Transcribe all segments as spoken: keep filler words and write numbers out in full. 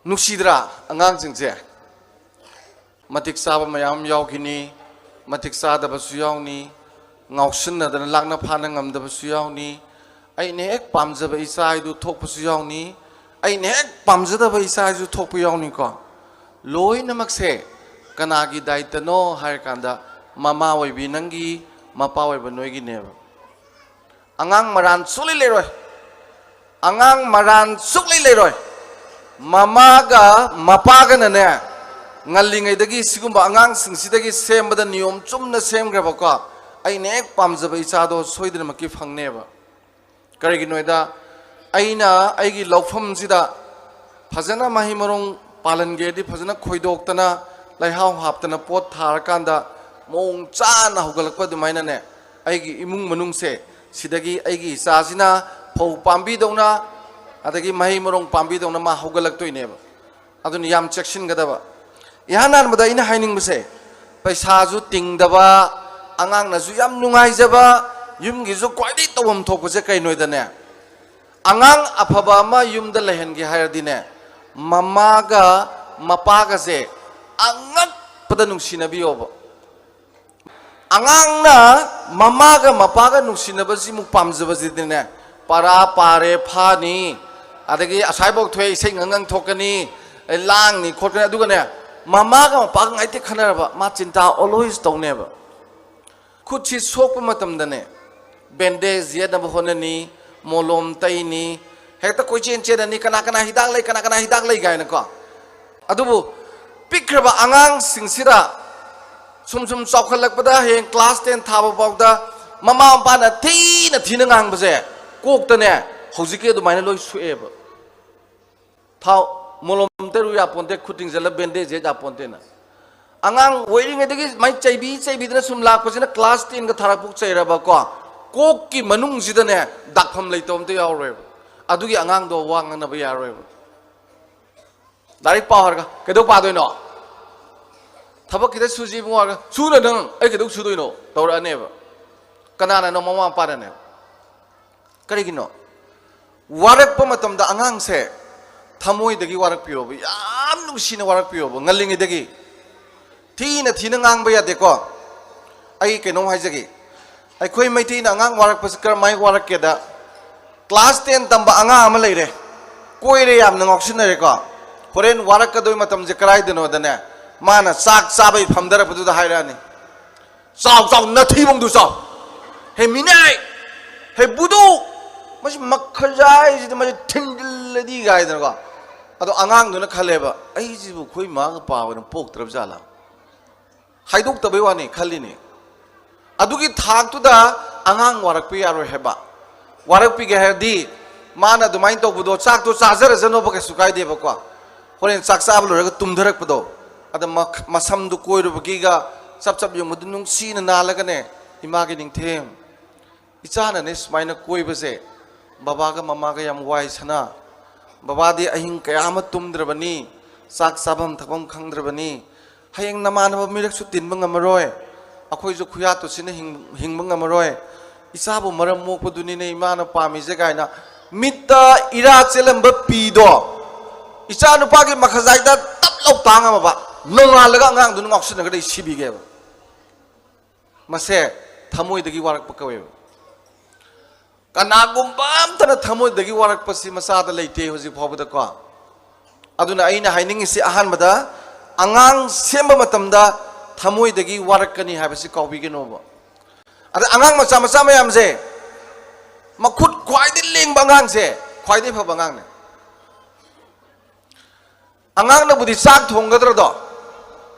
ꯅꯨꯡꯁꯤꯗ꯭ꯔꯥ? ꯑꯉꯥꯡꯁꯤꯡꯁꯦ ꯃꯇꯤꯛ ꯆꯥꯕ ꯃꯌꯥꯝ ꯌꯥꯎꯈꯤꯅꯤ, ꯃꯇꯤꯛ ꯆꯥꯗꯕꯁꯨ ꯌꯥꯎꯅꯤ, ꯉꯥꯎꯁꯤꯟꯅꯗꯅ ꯂꯥꯛꯅ ꯐꯥꯅ ꯉꯝꯗꯕꯁꯨ ꯌꯥꯎꯅꯤ, ꯑꯩꯅ ꯍꯦꯛ ꯄꯥꯝꯖꯕ ꯏꯆꯥ ꯍꯥꯏꯗꯨ ꯊꯣꯛꯄꯁꯨ ꯌꯥꯎꯅꯤ, ꯑꯩꯅ ꯍꯦꯛ ꯄꯥꯝꯖꯗꯕ ꯏꯆꯥ ꯍꯥꯏꯁꯨ ꯊꯣꯛꯄ ꯌꯥꯎꯅꯤꯀꯣ꯫ ꯂꯣꯏꯅꯃꯛꯁꯦ ꯀꯅꯥꯒꯤ ꯗꯥꯏꯇꯅꯣ ꯍꯥꯏꯔꯀꯥꯟꯗ, ꯃꯃꯥ ꯑꯣꯏꯕꯤ ꯅꯪꯒꯤ, ꯃꯄꯥ ꯑꯣꯏꯕ ꯅꯣꯏꯒꯤꯅꯦꯕ꯫ ꯑꯉꯥꯡ ꯃꯔꯥꯟ ꯁꯨꯛꯂꯩ ꯂꯩꯔꯣꯏ꯫ ꯑꯉꯥꯡ ꯃꯔꯥꯟ ꯁꯨꯛꯂꯩ ꯂꯩꯔꯣꯏ꯫ ꯃꯃꯥꯒ ꯃꯄꯥꯒꯅꯅꯦ, ꯉꯜꯂꯤꯉꯩꯗꯒꯤ ꯁꯤꯒꯨꯝꯕ ꯑꯉꯥꯡꯁꯤꯡꯁꯤꯗꯒꯤ ꯁꯦꯝꯕꯗ ꯅꯤꯌꯣꯝ ꯆꯨꯝꯅ ꯁꯦꯝꯈ꯭ꯔꯕꯀꯣ, ꯑꯩꯅ ꯍꯦꯛ ꯄꯥꯝꯖꯕ ꯏꯆꯥꯗꯣ ꯁꯣꯏꯗꯅꯃꯛꯀꯤ ꯐꯪꯅꯦꯕ꯫ ꯀꯔꯤꯒꯤꯅꯣ ꯍꯥꯏꯗ, ꯑꯩꯅ ꯑꯩꯒꯤ ꯂꯧꯐꯝꯁꯤꯗ ꯐꯖꯅ ꯃꯍꯩ ꯃꯔꯣꯡ ꯄꯥꯜꯍꯟꯒꯦꯗꯤ, ꯐꯖꯅ ꯈꯣꯏꯗꯣꯛꯇꯅ, ꯂꯩꯍꯥꯎ ꯍꯥꯞꯇꯅ ꯄꯣꯠ ꯊꯥꯔꯀꯥꯟꯗ ꯃꯑꯣꯡ ꯆꯥꯅ ꯍꯧꯒꯠꯂꯛꯄ ꯑꯗꯨꯃꯥꯏꯅꯅꯦ, ꯑꯩꯒꯤ ꯏꯃꯨꯡ ꯃꯅꯨꯡꯁꯦ ꯁꯤꯗꯒꯤ ꯑꯩꯒꯤ ꯏꯆꯥꯁꯤꯅ ꯐꯧ ꯄꯥꯝꯕꯤꯗꯧꯅ, ꯑꯗꯒꯤ ꯃꯍꯩ ꯃꯔꯣꯡ ꯄꯥꯝꯕꯤꯗꯧꯅ ꯃꯥ ꯍꯧꯒꯠꯂꯛꯇꯣꯏꯅꯦꯕ꯫ ꯑꯗꯨꯅ ꯌꯥꯝ ꯆꯦꯛꯁꯤꯟꯒꯗꯕ꯫ ꯏꯍꯥꯟ ꯍꯥꯟꯕꯗ ꯑꯩꯅ ꯍꯥꯏꯅꯤꯡꯕꯁꯦ, ꯄꯩꯁꯥꯁꯨ ꯇꯤꯡꯗꯕ, ꯑꯉꯥꯡꯅꯁꯨ ꯌꯥꯝ ꯅꯨꯡꯉꯥꯏꯖꯕ, ꯌꯨꯝꯒꯤꯁꯨ ꯈ꯭ꯋꯥꯏꯗꯒꯤ ꯇꯧꯐꯝ ꯊꯣꯛꯄꯁꯦ ꯀꯩꯅꯣꯗꯅꯦ, ꯑꯉꯥꯡ ꯑꯐꯕ ꯑꯃ ꯌꯨꯝꯗ ꯂꯩꯍꯟꯒꯦ ꯍꯥꯏꯔꯗꯤꯅꯦ, ꯃꯃꯥꯒ ꯃꯄꯥꯒꯁꯦ ꯑꯉꯛꯄꯗ ꯅꯨꯡꯁꯤꯅꯕꯤꯌꯣꯕ꯫ ꯑꯉꯥꯡꯅ ꯃꯃꯥꯒ ꯃꯄꯥꯒ ꯅꯨꯡꯁꯤꯅꯕꯁꯤꯃꯨꯛ ꯄꯥꯝꯖꯕꯁꯤꯗꯤꯅꯦ, ꯄꯔꯥ ꯄꯥꯔꯦ ꯐꯥꯅꯤ, ꯑꯗꯒꯤ ꯑꯁꯥꯏꯐꯥꯎ ꯊꯣꯛꯑꯦ ꯏꯁꯩ ꯉꯪꯉꯪ ꯊꯣꯛꯀꯅꯤ, ꯂꯥꯡꯅꯤ ꯈꯣꯠꯀꯅꯤ, ꯑꯗꯨꯒꯅꯦ, ꯃꯃꯥꯒ ꯃꯄꯥꯒ ꯉꯥꯏꯇꯦ ꯈꯟꯅꯔꯕ, ꯃꯥ ꯆꯤꯟꯇꯥ always ꯇꯧꯅꯦꯕ꯫ ꯈꯨꯠꯁꯤ ꯁꯣꯛꯄ ꯃꯇꯝꯗꯅꯦ, ꯕꯦꯟꯗꯦꯖ ꯌꯦꯠꯅꯕ ꯍꯣꯠꯅꯅꯤ, ꯃꯣꯂꯣꯝ ꯇꯩꯅꯤ, ꯍꯦꯛꯇ ꯀꯣꯏꯆꯦꯟ ꯆꯦꯟꯅꯅꯤ, "ꯀꯅꯥ ꯀꯅꯥ ꯍꯤꯗꯥꯛ ꯂꯩ, ꯀꯅꯥ ꯀꯅꯥ ꯍꯤꯗꯥꯛ ꯂꯩ?" ꯀꯥꯏꯅꯀꯣ꯫ ꯑꯗꯨꯕꯨ ꯄꯤꯛꯈ꯭ꯔꯕ ꯑꯉꯥꯡꯁꯤꯡꯁꯤꯗ ꯁꯨꯝ ꯁꯨꯝ ꯆꯥꯎꯈꯠꯂꯛꯄꯗ, ꯍꯌꯦꯡ class ten ꯊꯥꯕ ꯐꯥꯎꯗ ꯃꯃꯥ ꯃꯄꯥꯅ ꯊꯤꯅ ꯊꯤꯅ ꯉꯥꯡꯕꯁꯦ ꯀꯣꯛꯇꯅꯦ, ꯍꯧꯖꯤꯛꯀꯤ ꯑꯗꯨꯃꯥꯏꯅ ꯂꯣꯏ ꯁꯣꯛꯑꯦꯕ꯫ ꯊꯥꯎ, ꯃꯣꯂꯣꯝ ꯇꯩꯔꯨ ꯌꯥꯄꯣꯟꯇꯦ, ꯈꯨꯠ ꯇꯤꯡꯁꯤꯜꯂ ꯕꯦꯟꯗꯦꯖ ꯌꯦꯠ ꯌꯥꯄꯣꯟꯇꯦꯅ꯫ ꯑꯉꯥꯡ ꯑꯣꯏꯔꯤꯉꯩꯗꯒꯤ ꯁꯨꯃꯥꯏꯅ ꯆꯩꯕꯤ ꯆꯩꯕꯤꯗꯅ ꯁꯨꯝ ꯂꯥꯛꯄꯁꯤꯅ class ten ꯒ ꯊꯥꯔꯛꯄ ꯆꯩꯔꯕꯀꯣ, ꯀꯣꯛꯀꯤ ꯃꯅꯨꯡꯁꯤꯗꯅꯦ ꯗꯥꯛꯐꯝ ꯂꯩꯇꯕ ꯑꯝꯇ ꯌꯥꯎꯔꯣꯏꯕ꯫ ꯑꯗꯨꯒꯤ ꯑꯉꯥꯡꯗꯣ ꯋꯥ ꯉꯥꯡꯅꯕ ꯌꯥꯔꯣꯏꯕ꯫ "ꯂꯥꯏꯔꯤꯛ ꯄꯥꯎ" ꯍꯥꯏꯔꯒ, "ꯀꯩꯗꯧ ꯄꯥꯗꯣꯏꯅꯣ? ꯊꯕꯛ ꯈꯤꯇ ꯁꯨꯁꯤ ꯏꯕꯨꯡꯉꯣ" ꯍꯥꯏꯔꯒ, "ꯁꯨꯅ ꯅꯪ ꯑꯩ ꯀꯩꯗꯧ ꯁꯨꯗꯣꯏꯅꯣ?" ꯇꯧꯔꯛꯑꯅꯦꯕ꯫ ꯀꯅꯥꯅꯅꯣ? ꯃꯃꯥ ꯃꯄꯥꯅꯅꯦꯕ꯫ ꯀꯔꯤꯒꯤꯅꯣ? ꯋꯥꯔꯛꯄ ꯃꯇꯝꯗ ꯑꯉꯥꯡꯁꯦ ꯊꯃꯣꯏꯗꯒꯤ ꯋꯥꯔꯛꯄꯤꯌꯣꯕ, ꯌꯥꯝ ꯅꯨꯡꯁꯤꯅ ꯋꯥꯔꯛꯄꯤꯌꯣꯕ ꯉꯜꯂꯤꯉꯩꯗꯒꯤ꯫ ꯊꯤꯅ ꯊꯤꯅ ꯉꯥꯡꯕ ꯌꯥꯗꯦꯀꯣ꯫ ꯑꯩ ꯀꯩꯅꯣꯝ ꯍꯥꯏꯖꯒꯦ, ꯑꯩꯈꯣꯏ ꯃꯩꯇꯩꯅ ꯑꯉꯥꯡ ꯋꯥꯔꯛꯄꯁꯤ ꯀꯔꯝꯍꯥꯏꯅ ꯋꯥꯔꯛꯀꯦꯗ, ꯀ꯭ꯂꯥꯁ ꯇꯦꯟ ꯇꯝꯕ ꯑꯉꯥꯡ ꯑꯃ ꯂꯩꯔꯦ, ꯀꯣꯏꯔꯦ, ꯌꯥꯝꯅ ꯉꯥꯎꯁꯤꯟꯅꯔꯦꯀꯣ꯫ ꯍꯣꯔꯦꯟ ꯋꯥꯔꯛꯀꯗꯣꯏ ꯃꯇꯝꯁꯦ ꯀꯗꯥꯏꯗꯅꯣꯗꯅꯦ, ꯃꯥꯅ ꯆꯥꯛ ꯆꯥꯕꯩ ꯐꯝꯊꯔꯛꯄꯗꯨꯗ ꯍꯥꯏꯔꯛꯑꯅꯤ, "ꯆꯥꯎ ꯆꯥꯎ, ꯅꯊꯤꯕꯣꯡꯗꯨ ꯆꯥꯎ, ꯍꯦ ꯃꯤꯅꯥꯏ, ꯍꯦ ꯕꯨꯗꯨ, ꯃꯁꯤ ꯃꯈꯖꯥꯏꯁꯤꯗ ꯃꯁꯤ ꯊꯤꯟꯖꯤꯜꯂꯗꯤ" ꯀꯥꯏꯗꯅꯀꯣ꯫ ꯑꯗꯣ ꯑꯉꯥꯡꯗꯨꯅ ꯈꯜꯂꯦꯕ, "ꯑꯩꯁꯤꯕꯨ ꯑꯩꯈꯣꯏ ꯏꯃꯥꯒ ꯄꯥꯕꯅ ꯄꯣꯛꯇ꯭ꯔꯕ ꯖꯥꯠꯂꯥ?" ꯍꯥꯏꯗꯣꯛꯇꯕꯩ ꯋꯥꯅꯤ, ꯈꯜꯂꯤꯅꯤ꯫ ꯑꯗꯨꯒꯤ ꯊꯥꯛꯇꯨꯗ ꯑꯉꯥꯡ ꯋꯥꯔꯛꯄ ꯌꯥꯔꯣꯏ ꯍꯥꯏꯕ꯫ ꯋꯥꯔꯛꯄꯤꯒꯦ ꯍꯥꯏꯔꯗꯤ ꯃꯥꯅ ꯑꯗꯨꯃꯥꯏꯅ ꯇꯧꯕꯗꯣ, ꯆꯥꯛꯇꯣ ꯆꯥꯖꯔꯖꯅꯣꯕ, ꯀꯩꯁꯨ ꯀꯥꯏꯗꯦꯕꯀꯣ꯫ ꯍꯣꯔꯦꯟ ꯆꯥꯛ ꯆꯥꯕ ꯂꯣꯏꯔꯒ ꯇꯨꯝꯊꯔꯛꯄꯗꯣ, ꯑꯗ ꯃ-, ꯃꯁꯝꯗꯨ ꯀꯣꯏꯔꯨꯕꯒꯤꯒ ꯆꯞ ꯆꯞ ꯌꯨꯡꯕꯗꯨ ꯅꯨꯡꯁꯤꯅ ꯅꯥꯜꯂꯒꯅꯦ, "ꯏꯃꯥꯒꯤ ꯅꯤꯡꯊꯦꯝ, ꯏꯆꯥꯅꯅꯦ ꯁꯨꯃꯥꯏꯅ ꯀꯣꯏꯕꯁꯦ ꯕꯕꯥꯒ ꯃꯃꯥꯒ ꯌꯥꯝ ꯋꯥꯏ ꯁꯅꯥ꯫ ꯕꯕꯥꯗꯤ ꯑꯍꯤꯡ ꯀꯌꯥ ꯑꯃ ꯇꯨꯝꯗ꯭ꯔꯕꯅꯤ, ꯆꯥꯛ ꯆꯥꯐꯝ ꯊꯛꯐꯝ ꯈꯪꯗ꯭ꯔꯕꯅꯤ꯫ ꯍꯌꯦꯡ ꯅꯃꯥꯟꯅꯕ ꯃꯤꯔꯛꯁꯨ ꯇꯤꯟꯕ ꯉꯝꯃꯔꯣꯏ, ꯑꯩꯈꯣꯏꯁꯨ ꯈꯨꯌꯥ ꯇꯨꯁꯤꯟꯅ ꯍꯤꯡ-, ꯍꯤꯡꯕ ꯉꯝꯃꯔꯣꯏ꯫ ꯏꯆꯥꯕꯨ ꯃꯔꯝ ꯃꯣꯛꯄꯗꯨꯅꯤꯅꯦ ꯏꯃꯥꯅ ꯄꯥꯝꯃꯤꯁꯦ" ꯀꯥꯏꯅ ꯃꯤꯠꯇ ꯏꯔꯥ ꯆꯦꯜꯂꯝꯕ ꯄꯤꯗꯣ ꯏꯆꯥ ꯅꯨꯄꯥꯒꯤ ꯃꯈꯖꯥꯏꯗ ꯇꯞ ꯂꯧ ꯇꯥꯡꯉꯝꯃꯕ, ꯅꯣꯡꯉꯥꯜꯂꯒ ꯑꯉꯥꯡꯗꯨꯅ ꯉꯥꯎꯁꯤꯟꯅꯒꯗꯤ ꯁꯤꯕꯤꯒꯦꯕ꯫ ꯃꯁꯦ ꯊꯃꯣꯏꯗꯒꯤ ꯋꯥꯔꯛꯄ ꯀꯧꯋꯦꯕ꯫ ꯀꯅꯥꯒꯨꯝꯕ ꯑꯝꯇꯅ ꯊꯃꯣꯏꯗꯒꯤ ꯋꯥꯔꯛꯄꯁꯤ ꯃꯆꯥꯗ ꯂꯩꯇꯦ ꯍꯧꯖꯤꯛ ꯐꯥꯎꯕꯗꯀꯣ꯫ ꯑꯗꯨꯅ ꯑꯩꯅ ꯍꯥꯏꯅꯤꯡꯉꯤꯁꯤ, ꯑꯍꯥꯟꯕꯗ ꯑꯉꯥꯡ ꯁꯦꯝꯕ ꯃꯇꯝꯗ ꯊꯃꯣꯏꯗꯒꯤ ꯋꯥꯔꯛꯀꯅꯤ ꯍꯥꯏꯕꯁꯤ ꯀꯥꯎꯕꯤꯒꯅꯣꯕ꯫ ꯑꯗ ꯑꯉꯥꯡ ꯃꯆꯥ ꯃꯆꯥ ꯃꯌꯥꯝꯁꯦ, ꯃꯈꯨꯠ ꯈ꯭ꯋꯥꯏꯗꯒꯤ ꯂꯦꯡꯕ ꯑꯉꯥꯡꯁꯦ ꯈ꯭ꯋꯥꯏꯗꯒꯤ ꯐꯕ ꯑꯉꯥꯡꯅꯦ꯫ ꯑꯉꯥꯡꯅꯕꯨꯗꯤ ꯆꯥꯛ ꯊꯣꯡꯒꯗ꯭ꯔꯗꯣ,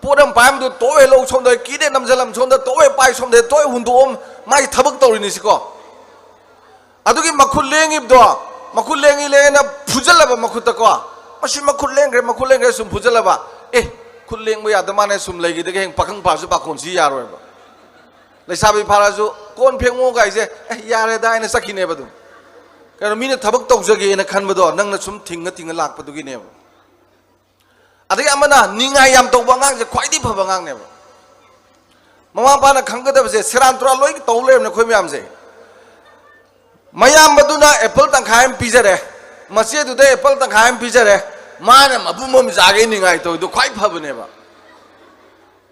ꯄꯣꯠ ꯑꯃ ꯄꯥꯏꯔꯝꯕꯗꯣ ꯇꯣꯛꯑꯦ ꯂꯧ ꯁꯣꯝꯗ, ꯀꯤꯗꯦ ꯅꯝꯁꯤꯜꯂꯝ ꯁꯣꯝꯗ, ꯇꯣꯛꯑꯦ ꯄꯥꯏ ꯁꯣꯝꯗ, ꯇꯣꯛꯑꯦ ꯍꯨꯟꯗꯣꯛꯑꯝ, ꯃꯥꯒꯤ ꯊꯕꯛ ꯇꯧꯔꯤꯅꯤꯁꯤꯀꯣ꯫ ꯑꯗꯨꯒꯤ ꯃꯈꯨꯠ ꯂꯦꯡꯉꯤꯕꯗꯣ, ꯃꯈꯨꯠ ꯂꯦꯡꯉꯤ ꯂꯦꯡꯉꯦꯅ ꯐꯨꯖꯜꯂꯕ ꯃꯈꯨꯠꯇꯀꯣ, "ꯃꯁꯤ ꯃꯈꯨꯠ ꯂꯦꯡꯈ꯭ꯔꯦ, ꯃꯈꯨꯠ ꯂꯦꯡꯈ꯭ꯔꯦ" ꯁꯨꯝ ꯐꯨꯖꯜꯂꯕ, "ꯑꯦ, ꯈꯨꯠ ꯂꯦꯡꯕ ꯌꯥꯗ ꯃꯥꯅꯦ" ꯁꯨꯝ ꯂꯩꯈꯤꯗꯒꯤ ꯍꯌꯦꯡ ꯄꯥꯈꯪ ꯐꯥꯔꯁꯨ ꯄꯥꯈꯣꯟꯁꯤ ꯌꯥꯔꯣꯏꯕ꯫ ꯂꯩꯁꯥꯕꯤ ꯐꯥꯔꯁꯨ "ꯀꯣꯟ ꯐꯦꯡꯉꯣ" ꯀꯥꯏꯁꯦ, "ꯑꯦ, ꯌꯥꯔꯦꯗ" ꯍꯥꯏꯅ ꯆꯠꯈꯤꯅꯦꯕ ꯑꯗꯨꯝ꯫ ꯀꯩꯅꯣ, ꯃꯤꯅ ꯊꯕꯛ ꯇꯧꯖꯒꯦꯅ ꯈꯟꯕꯗꯣ ꯅꯪꯅ ꯁꯨꯝ ꯊꯤꯡꯉ ꯊꯤꯡꯉ ꯂꯥꯛꯄꯗꯨꯒꯤꯅꯦꯕ꯫ ꯑꯗꯒꯤ ꯑꯃꯅ ꯅꯤꯡꯉꯥꯏ ꯌꯥꯝ ꯇꯧꯕ ꯑꯉꯥꯡꯁꯦ ꯈ꯭ꯋꯥꯏꯗꯒꯤ ꯐꯕ ꯑꯉꯥꯡꯅꯦꯕ꯫ ꯃꯃꯥ ꯃꯄꯥꯅ ꯈꯪꯒꯗꯕꯁꯦ, ꯁꯦꯔꯥꯟ ꯇꯨꯔꯥꯟ ꯂꯣꯏ ꯇꯧ ꯂꯩꯔꯕꯅꯦ ꯑꯩꯈꯣꯏ ꯃꯌꯥꯝꯁꯦ꯫ ꯃꯌꯥꯝꯕꯗꯨꯅ ꯑꯦꯄꯜ ꯇꯪꯈꯥꯏ ꯑꯃ ꯄꯤꯖꯔꯦ, ꯃꯆꯦꯗꯨꯗ ꯑꯦꯄꯜ ꯇꯪꯈꯥꯏ ꯑꯃ ꯄꯤꯖꯔꯦ, ꯃꯥꯅ ꯃꯄꯨꯝ ꯑꯃ ꯆꯥꯒꯦ ꯅꯤꯡꯉꯥꯏ ꯇꯧꯔꯤꯗꯣ ꯈ꯭ꯋꯥꯏ ꯐꯕꯅꯦꯕ꯫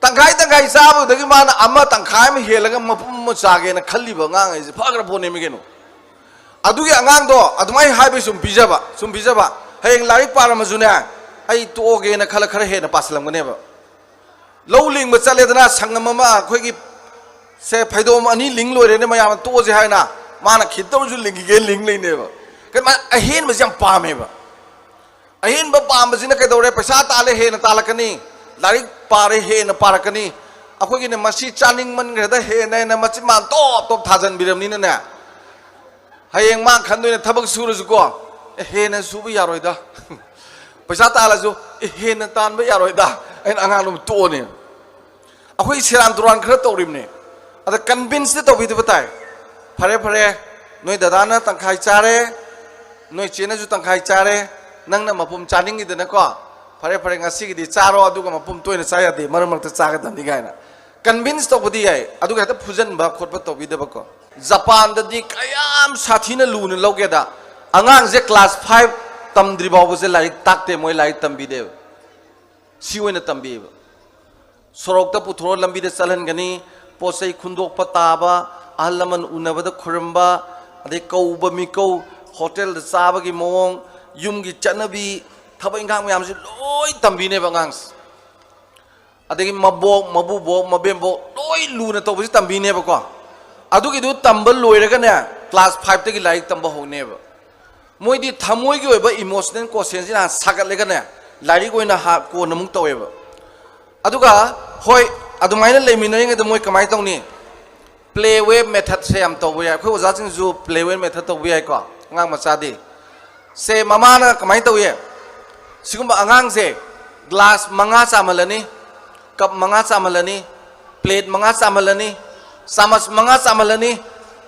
ꯇꯪꯈꯥꯏ ꯇꯪꯈꯥꯏ ꯆꯥꯕꯗꯒꯤ ꯃꯥꯅ ꯑꯃ ꯇꯪꯈꯥꯏ ꯑꯃ ꯍꯦꯜꯂꯒ ꯃꯄꯨꯝ ꯑꯃ ꯆꯥꯒꯦꯅ ꯈꯜꯂꯤꯕ ꯑꯉꯥꯡ ꯍꯥꯏꯁꯦ ꯐꯈ꯭ꯔ ꯄꯣꯠꯅꯦꯃꯤ ꯀꯩꯅꯣ꯫ ꯑꯗꯨꯒꯤ ꯑꯉꯥꯡꯗꯣ ꯑꯗꯨꯃꯥꯏꯅ ꯍꯥꯏꯕꯩ ꯁꯨꯝ ꯄꯤꯖꯕ, ꯁꯨꯝ ꯄꯤꯖꯕ, ꯍꯌꯦꯡ ꯂꯥꯏꯔꯤꯛ ꯄꯥꯔꯝꯃꯁꯨꯅꯦ, ꯑꯩ ꯇꯣꯛꯑꯒꯦꯅ ꯈꯜꯂ ꯈꯔ ꯍꯦꯟꯅ ꯄꯥꯁꯤꯜꯂꯝꯒꯅꯦꯕ꯫ ꯂꯧ ꯂꯤꯡꯕ ꯆꯠꯂꯦꯗꯅ, ꯁꯪꯉꯝ ꯑꯃ ꯑꯩꯈꯣꯏꯒꯤ ꯁꯦ ꯐꯩꯗꯣꯝ ꯑꯅꯤ ꯂꯤꯡ ꯂꯣꯏꯔꯦꯅꯦ, ꯃꯌꯥꯝꯅ ꯇꯣꯛꯑꯁꯦ ꯍꯥꯏꯅ, ꯃꯥꯅ ꯈꯤꯇ ꯑꯣꯏꯔꯁꯨ ꯂꯤꯡꯈꯤꯒꯦ ꯂꯤꯡ ꯂꯩꯅꯦꯕ꯫ ꯀꯩꯅꯣ, ꯃꯥ ꯑꯍꯦꯟꯕꯁꯦ ꯌꯥꯝ ꯄꯥꯝꯃꯦꯕ꯫ ꯑꯍꯦꯟꯕ ꯄꯥꯝꯕꯁꯤꯅ ꯀꯩꯗꯧꯔꯦ? ꯄꯩꯁꯥ ꯇꯥꯜꯂꯦ, ꯍꯦꯟꯅ ꯇꯥꯜꯂꯛꯀꯅꯤ, ꯂꯥꯏꯔꯤꯛ ꯄꯥꯔꯦ, ꯍꯦꯟꯅ ꯄꯥꯔꯛꯀꯅꯤ꯫ ꯑꯩꯈꯣꯏꯒꯤꯅꯦ, ꯃꯁꯤ ꯆꯥꯅꯤꯡꯃꯟꯈ꯭ꯔꯦꯗ, ꯍꯦꯟꯅ ꯍꯦꯟꯅ ꯃꯆꯤꯟ ꯃꯥꯟ ꯇꯣꯞ ꯇꯣꯞ ꯊꯥꯖꯟꯕꯤꯔꯕꯅꯤꯅꯅꯦ, ꯍꯌꯦꯡ ꯃꯥ ꯈꯟꯗꯣꯏꯅꯦ, ꯊꯕꯛ ꯁꯨꯔꯁꯨꯀꯣ, "ꯑꯦ, ꯍꯦꯟꯅ ꯁꯨꯕ ꯌꯥꯔꯣꯏꯗ"꯫ ꯄꯩꯁꯥ ꯇꯥꯜꯂꯁꯨ, "ꯑꯦ, ꯍꯦꯟꯅ ꯇꯥꯟꯕ ꯌꯥꯔꯣꯏꯗ" ꯍꯥꯏꯅ ꯑꯉꯥꯡꯗꯣ ꯑꯗꯨꯝ ꯇꯣꯛꯑꯅꯦ꯫ ꯑꯩꯈꯣꯏ ꯁꯦꯔꯥꯟ ꯇꯨꯔꯥꯟ ꯈꯔ ꯇꯧꯔꯤꯕꯅꯦ꯫ ꯑꯗ ꯀꯟꯚꯤꯟꯁꯇꯤ ꯇꯧꯕꯤꯗꯕ ꯇꯥꯏ꯫ "ꯐꯔꯦ, ꯐꯔꯦ, ꯅꯣꯏ ꯗꯗꯥꯅ ꯇꯪꯈꯥꯏ ꯆꯥꯔꯦ, ꯅꯣꯏ ꯆꯦꯅꯁꯨ ꯇꯪꯈꯥꯏ ꯆꯥꯔꯦ, ꯅꯪꯅ ꯃꯄꯨꯝ ꯆꯥꯅꯤꯡꯉꯤꯗꯅꯀꯣ, ꯐꯔꯦ, ꯐꯔꯦ, ꯉꯁꯤꯒꯤꯗꯤ ꯆꯥꯔꯣ, ꯑꯗꯨꯒ ꯃꯄꯨꯝ ꯇꯣꯏꯅ ꯆꯥ ꯌꯥꯗꯦ, ꯃꯔꯛ ꯃꯔꯛꯇ ꯆꯥꯒꯗꯕꯅꯤ" ꯀꯥꯏꯅ ꯀꯟꯚꯤꯟꯁ ꯇꯧꯕꯗꯤ ꯌꯥꯏ, ꯑꯗꯨꯒ ꯍꯦꯛꯇ ꯐꯨꯖꯟꯕ ꯈꯣꯠꯄ ꯇꯧꯕꯤꯗꯕꯀꯣ꯫ ꯖꯄꯥꯟꯗꯗꯤ ꯀꯌꯥꯝ ꯁꯥꯊꯤꯅ ꯂꯨꯅ ꯂꯧꯒꯦꯗ, ꯑꯉꯥꯡꯁꯦ ꯀ꯭ꯂꯥꯁ ꯐꯥꯏꯚ ꯇꯝꯗ꯭ꯔꯤ ꯐꯥꯎꯕꯁꯦ ꯂꯥꯏꯔꯤꯛ ꯇꯥꯛꯇꯦ, ꯃꯣꯏ ꯂꯥꯏꯔꯤꯛ ꯇꯝꯕꯤꯗꯦꯕ, ꯁꯤ ꯑꯣꯏꯅ ꯇꯝꯕꯤꯕ꯫ ꯁꯣꯔꯣꯛꯇ ꯄꯨꯊꯣꯔ ꯂꯝꯕꯤꯗ ꯆꯠꯍꯟꯒꯅꯤ, ꯄꯣꯠ ꯆꯩ ꯈꯨꯟꯗꯣꯛꯄ ꯇꯥꯕ, ꯑꯍꯜ ꯂꯃꯟ ꯎꯅꯕꯗ ꯈꯨꯔꯨꯝꯕ, ꯑꯗꯩ ꯀꯧꯕ ꯃꯤꯀꯧ, ꯍꯣꯇꯦꯜꯗ ꯆꯥꯕꯒꯤ ꯃꯑꯣꯡ, ꯌꯨꯝꯒꯤ ꯆꯠꯅꯕꯤ, ꯊꯕꯛ ꯏꯪꯈꯥꯡ ꯃꯌꯥꯝꯁꯤ ꯂꯣꯏ ꯇꯝꯕꯤꯅꯦꯕ ꯑꯉꯥꯡꯁꯦ꯫ ꯑꯗꯒꯤ ꯃꯕꯣꯛ, ꯃꯕꯨꯕꯣꯛ, ꯃꯕꯦꯝꯕꯣꯛ ꯂꯣꯏ ꯂꯨꯅ ꯇꯧꯕꯁꯤ ꯇꯝꯕꯤꯅꯦꯕꯀꯣ꯫ ꯑꯗꯨꯒꯤꯗꯨ ꯇꯝꯕ ꯂꯣꯏꯔꯒꯅꯦ, ꯀ꯭ꯂꯥꯁ ꯐꯥꯏꯚꯇꯒꯤ ꯂꯥꯏꯔꯤꯛ ꯇꯝꯕ ꯍꯧꯅꯦꯕ꯫ ꯃꯣꯏꯗꯤ ꯊꯃꯣꯏꯒꯤ ꯑꯣꯏꯕ ꯏꯃꯣꯁꯅꯦꯜ ꯀꯣꯁꯦꯟꯁꯤꯅ ꯍꯥꯟꯅ ꯁꯥꯒꯠꯂꯒꯅꯦ, ꯂꯥꯏꯔꯤꯛ ꯑꯣꯏꯅ ꯍꯥ-, ꯀꯣꯟꯅ ꯑꯃꯨꯛ ꯇꯧꯋꯦꯕ꯫ ꯑꯗꯨꯒ ꯍꯣꯏ, ꯑꯗꯨꯃꯥꯏꯅ ꯂꯩꯃꯤꯟꯅꯔꯤꯉꯩꯗ ꯃꯣꯏ ꯀꯃꯥꯏꯅ ꯇꯧꯅꯤ? ꯄ꯭ꯂꯦ ꯋꯦ ꯃꯦꯊꯠꯁꯦ ꯌꯥꯝ ꯇꯧꯕ ꯌꯥꯏ꯫ ꯑꯩꯈꯣꯏ ꯑꯣꯖꯥꯁꯤꯡꯁꯨ ꯄ꯭ꯂꯦ ꯋꯦ ꯃꯦꯊꯠ ꯇꯧꯕ ꯌꯥꯏꯀꯣ, ꯑꯉꯥꯡ ꯃꯆꯥꯗꯤ꯫ ꯁꯦ ꯃꯃꯥꯅ ꯀꯃꯥꯏꯅ ꯇꯧꯏ? ꯁꯤꯒꯨꯝꯕ ꯑꯉꯥꯡꯁꯦ ꯒ꯭ꯂꯥꯁ ꯃꯉꯥ ꯆꯥꯝꯍꯜꯂꯅꯤ, ꯀꯞ ꯃꯉꯥ ꯆꯥꯝꯍꯜꯂꯅꯤ, ꯄ꯭ꯂꯦꯠ ꯃꯉꯥ ꯆꯥꯝꯍꯜꯂꯅꯤ, ꯆꯥꯃꯁ ꯃꯉꯥ ꯆꯥꯝꯍꯜꯂꯅꯤ꯫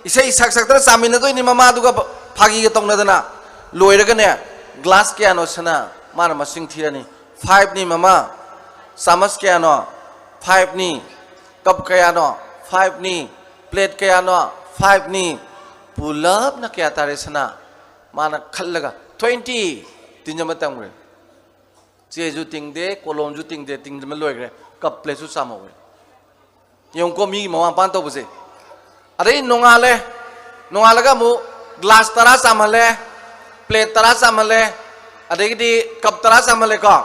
ꯏꯁꯩ ꯁꯛ ꯁꯛꯇꯅ ꯆꯥꯃꯤꯟꯅꯗꯣꯏꯅꯤ ꯃꯃꯥꯗꯨꯒ ꯐꯥꯒꯤꯒ ꯇꯧꯅꯗꯅ꯫ ꯂꯣꯏꯔꯒꯅꯦ, ꯒ꯭ꯂꯥꯁ ꯀꯌꯥꯅꯣ ꯁꯅꯥ? ꯃꯥꯅ ꯃꯁꯤꯡ ꯊꯤꯔꯅꯤ꯫ "ꯐꯥꯏꯚꯅꯤ ꯃꯃꯥ"꯫ "ꯆꯥꯃꯁ ꯀꯌꯥꯅꯣ?" "ꯐꯥꯏꯚꯅꯤ"꯫ "ꯀꯞ ꯀꯌꯥꯅꯣ?" "ꯐꯥꯏꯚꯅꯤ"꯫ "ꯄ꯭ꯂꯦꯠ ꯀꯌꯥꯅꯣ?" "ꯐꯥꯏꯚꯅꯤ"꯫ "ꯄꯨꯂꯞꯅ ꯀꯌꯥ ꯇꯥꯔꯦ ꯁꯅꯥ?" ꯃꯥꯅ ꯈꯜꯂꯒ, ꯇ꯭ꯋꯦꯟꯇꯤ ꯇꯤꯟꯖꯟꯕ ꯇꯝꯈ꯭ꯔꯦ꯫ ꯆꯦꯁꯨ ꯇꯤꯡꯗꯦ, ꯀꯣꯂꯣꯝꯁꯨ ꯇꯤꯡꯗꯦ, ꯇꯤꯡꯖꯟꯕ ꯂꯣꯏꯈ꯭ꯔꯦ꯫ ꯀꯞ ꯄ꯭ꯂꯦꯠꯁꯨ ꯆꯥꯝꯍꯧꯔꯦ꯫ ꯌꯦꯡꯉꯨꯀꯣ, ꯃꯤꯒꯤ ꯃꯃꯥ ꯃꯄꯥꯅ ꯇꯧꯕꯁꯦ꯫ ꯑꯗꯩ ꯅꯣꯡꯉꯥꯜꯂꯦ, ꯅꯣꯡꯉꯥꯜꯂꯒ ꯑꯃꯨꯛ ꯒ꯭ꯂꯥꯁ ꯇꯔꯥ ꯆꯥꯝꯍꯜꯂꯦ, ꯄ꯭ꯂꯦꯠ ꯇꯔꯥ ꯆꯥꯝꯍꯜꯂꯦ, ꯑꯗꯒꯤꯗꯤ ꯀꯞ ꯇꯔꯥ ꯆꯥꯝꯍꯜꯂꯦꯀꯣ꯫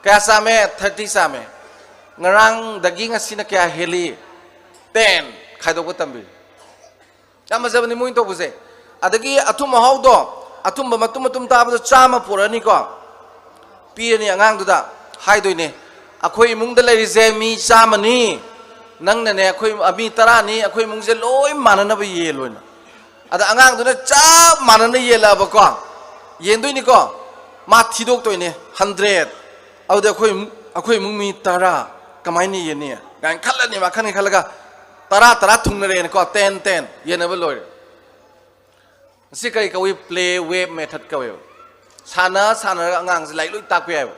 ꯀꯌꯥ ꯆꯥꯝꯃꯦ? ꯊꯥꯔꯇꯤ ꯆꯥꯝꯃꯦ꯫ ꯉꯔꯥꯡꯗꯒꯤ ꯉꯁꯤꯅ ꯀꯌꯥ ꯍꯦꯜꯂꯤ? ꯇꯦꯟ꯫ ꯈꯥꯏꯗꯣꯛꯄ ꯇꯝꯕꯤꯌꯨ꯫ ꯌꯥꯝ ꯐꯖꯕꯅꯤ ꯃꯣꯏꯅ ꯇꯧꯕꯁꯦ꯫ ꯑꯗꯒꯤ ꯑꯊꯨꯝ ꯑꯍꯥꯎꯗꯣ, ꯑꯊꯨꯝꯕ ꯃꯇꯨꯝ ꯃꯇꯨꯝ ꯇꯥꯕꯗꯣ ꯆꯥꯝꯃ ꯄꯨꯔꯛꯑꯅꯤꯀꯣ, ꯄꯤꯔꯅꯤ ꯑꯉꯥꯡꯗꯨꯗ, ꯍꯥꯏꯗꯣꯏꯅꯦ, "ꯑꯩꯈꯣꯏ ꯏꯃꯨꯡꯗ ꯂꯩꯔꯤꯁꯦ ꯃꯤ ꯆꯥꯝꯃꯅꯤ, ꯅꯪꯅꯅꯦ, ꯑꯩꯈꯣꯏ ꯃꯤ ꯇꯔꯥꯅꯤ, ꯑꯩꯈꯣꯏ ꯏꯃꯨꯡꯁꯦ ꯂꯣꯏ ꯃꯥꯟꯅꯅꯕ ꯌꯦꯜꯂꯣꯅ"꯫ ꯑꯗ ꯑꯉꯥꯡꯗꯨꯅ ꯆꯞ ꯃꯥꯟꯅꯅ ꯌꯦꯜꯂꯛꯑꯕꯀꯣ, ꯌꯦꯟꯗꯣꯏꯅꯤꯀꯣ, ꯃꯥ ꯊꯤꯗꯣꯛꯇꯣꯏꯅꯦ, ꯍꯟꯗ꯭ꯔꯦꯠ꯫ ꯑꯗꯨꯗꯤ ꯑꯩꯈꯣꯏ ꯏꯃꯨꯡ, ꯑꯩꯈꯣꯏ ꯏꯃꯨꯡ ꯃꯤ ꯇꯔꯥ ꯀꯃꯥꯏꯅ ꯌꯦꯟꯅꯤ ꯀꯥꯏꯅ ꯈꯜꯂꯅꯤ꯫ ꯃꯥ ꯈꯟꯒꯦ ꯈꯜꯂꯒ ꯇꯔꯥ ꯇꯔꯥ ꯊꯨꯡꯅꯔꯦꯅꯀꯣ, ꯇꯦꯟ ꯇꯦꯟ ꯌꯦꯟꯅꯕ ꯂꯣꯏꯔꯦ꯫ ꯃꯁꯤ ꯀꯔꯤ ꯀꯧꯏ? Play wave method ꯀꯧꯋꯦꯕ꯫ ꯁꯥꯟꯅ ꯁꯥꯟꯅꯔꯒ ꯑꯉꯥꯡꯁꯦ ꯂꯥꯏꯔꯤꯛ ꯂꯣꯏ ꯇꯥꯛꯄ ꯌꯥꯏꯕ꯫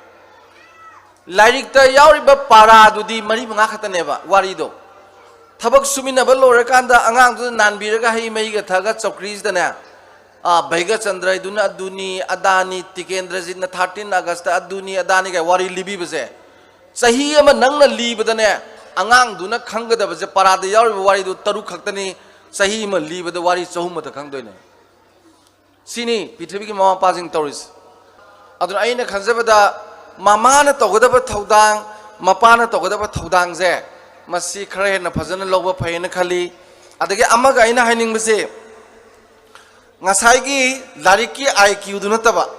ꯂꯥꯏꯔꯤꯛꯇ ꯌꯥꯎꯔꯤꯕ ꯄꯥꯔꯥꯗꯨꯗꯤ ꯃꯔꯤ ꯃꯉꯥ ꯈꯛꯇꯅꯦꯕ ꯋꯥꯔꯤꯗꯣ꯫ ꯊꯕꯛ ꯁꯨꯃꯤꯟꯅꯕ ꯂꯣꯏꯔꯀꯥꯟꯗ ꯑꯉꯥꯡꯗꯨꯗ ꯅꯥꯟꯕꯤꯔꯒ ꯍꯩ ꯃꯍꯤꯒ ꯊꯛꯑꯒ ꯆꯧꯀ꯭ꯔꯤꯁꯤꯗꯅꯦ, ꯑꯥ, ꯚꯩꯒꯆꯟꯗ꯭ꯔꯗꯨꯅ ꯑꯗꯨꯅꯤ ꯑꯗꯥꯅꯤ, ꯇꯤꯀꯦꯟꯗ꯭ꯔꯖꯤꯠꯅ thirteen August ꯑꯗꯨꯅꯤ ꯑꯗꯥꯅꯤ ꯀꯥꯏ ꯋꯥꯔꯤ ꯂꯤꯕꯤꯕꯁꯦ, ꯆꯍꯤ ꯑꯃ ꯅꯪꯅ ꯂꯤꯕꯗꯅꯦ, ꯑꯉꯥꯡꯗꯨꯅ ꯈꯪꯒꯗꯕꯁꯦ, ꯄꯥꯔꯥꯗ ꯌꯥꯎꯔꯤꯕ ꯋꯥꯔꯤꯗꯨ ꯇꯔꯨꯛ ꯈꯛꯇꯅꯤ, ꯆꯍꯤ ꯑꯃ ꯂꯤꯕꯗ ꯋꯥꯔꯤ ꯆꯍꯨꯝ ꯃꯊꯛ ꯈꯪꯗꯣꯏꯅꯦ꯫ ꯁꯤꯅꯤ ꯄ꯭ꯔꯤꯊꯤꯕꯤꯒꯤ ꯃꯃꯥ ꯃꯄꯥꯁꯤꯡ ꯇꯧꯔꯤꯁꯦ꯫ ꯑꯗꯨꯅ ꯑꯩꯅ ꯈꯟꯖꯕꯗ, ꯃꯃꯥꯅ ꯇꯧꯒꯗꯕ ꯊꯧꯗꯥꯡ, ꯃꯄꯥꯅ ꯇꯧꯒꯗꯕ ꯊꯧꯗꯥꯡꯁꯦ, ꯃꯁꯤ ꯈꯔ ꯍꯦꯟꯅ ꯐꯖꯅ ꯂꯧꯕ ꯐꯩꯌꯦꯅ ꯈꯜꯂꯤ꯫ ꯑꯗꯒꯤ ꯑꯃꯒ ꯑꯩꯅ ꯍꯥꯏꯅꯤꯡꯕꯁꯦ, ꯉꯁꯥꯏꯒꯤ ꯂꯥꯏꯔꯤꯛꯀꯤ IQ ꯗꯨ ꯅꯠꯇꯕ,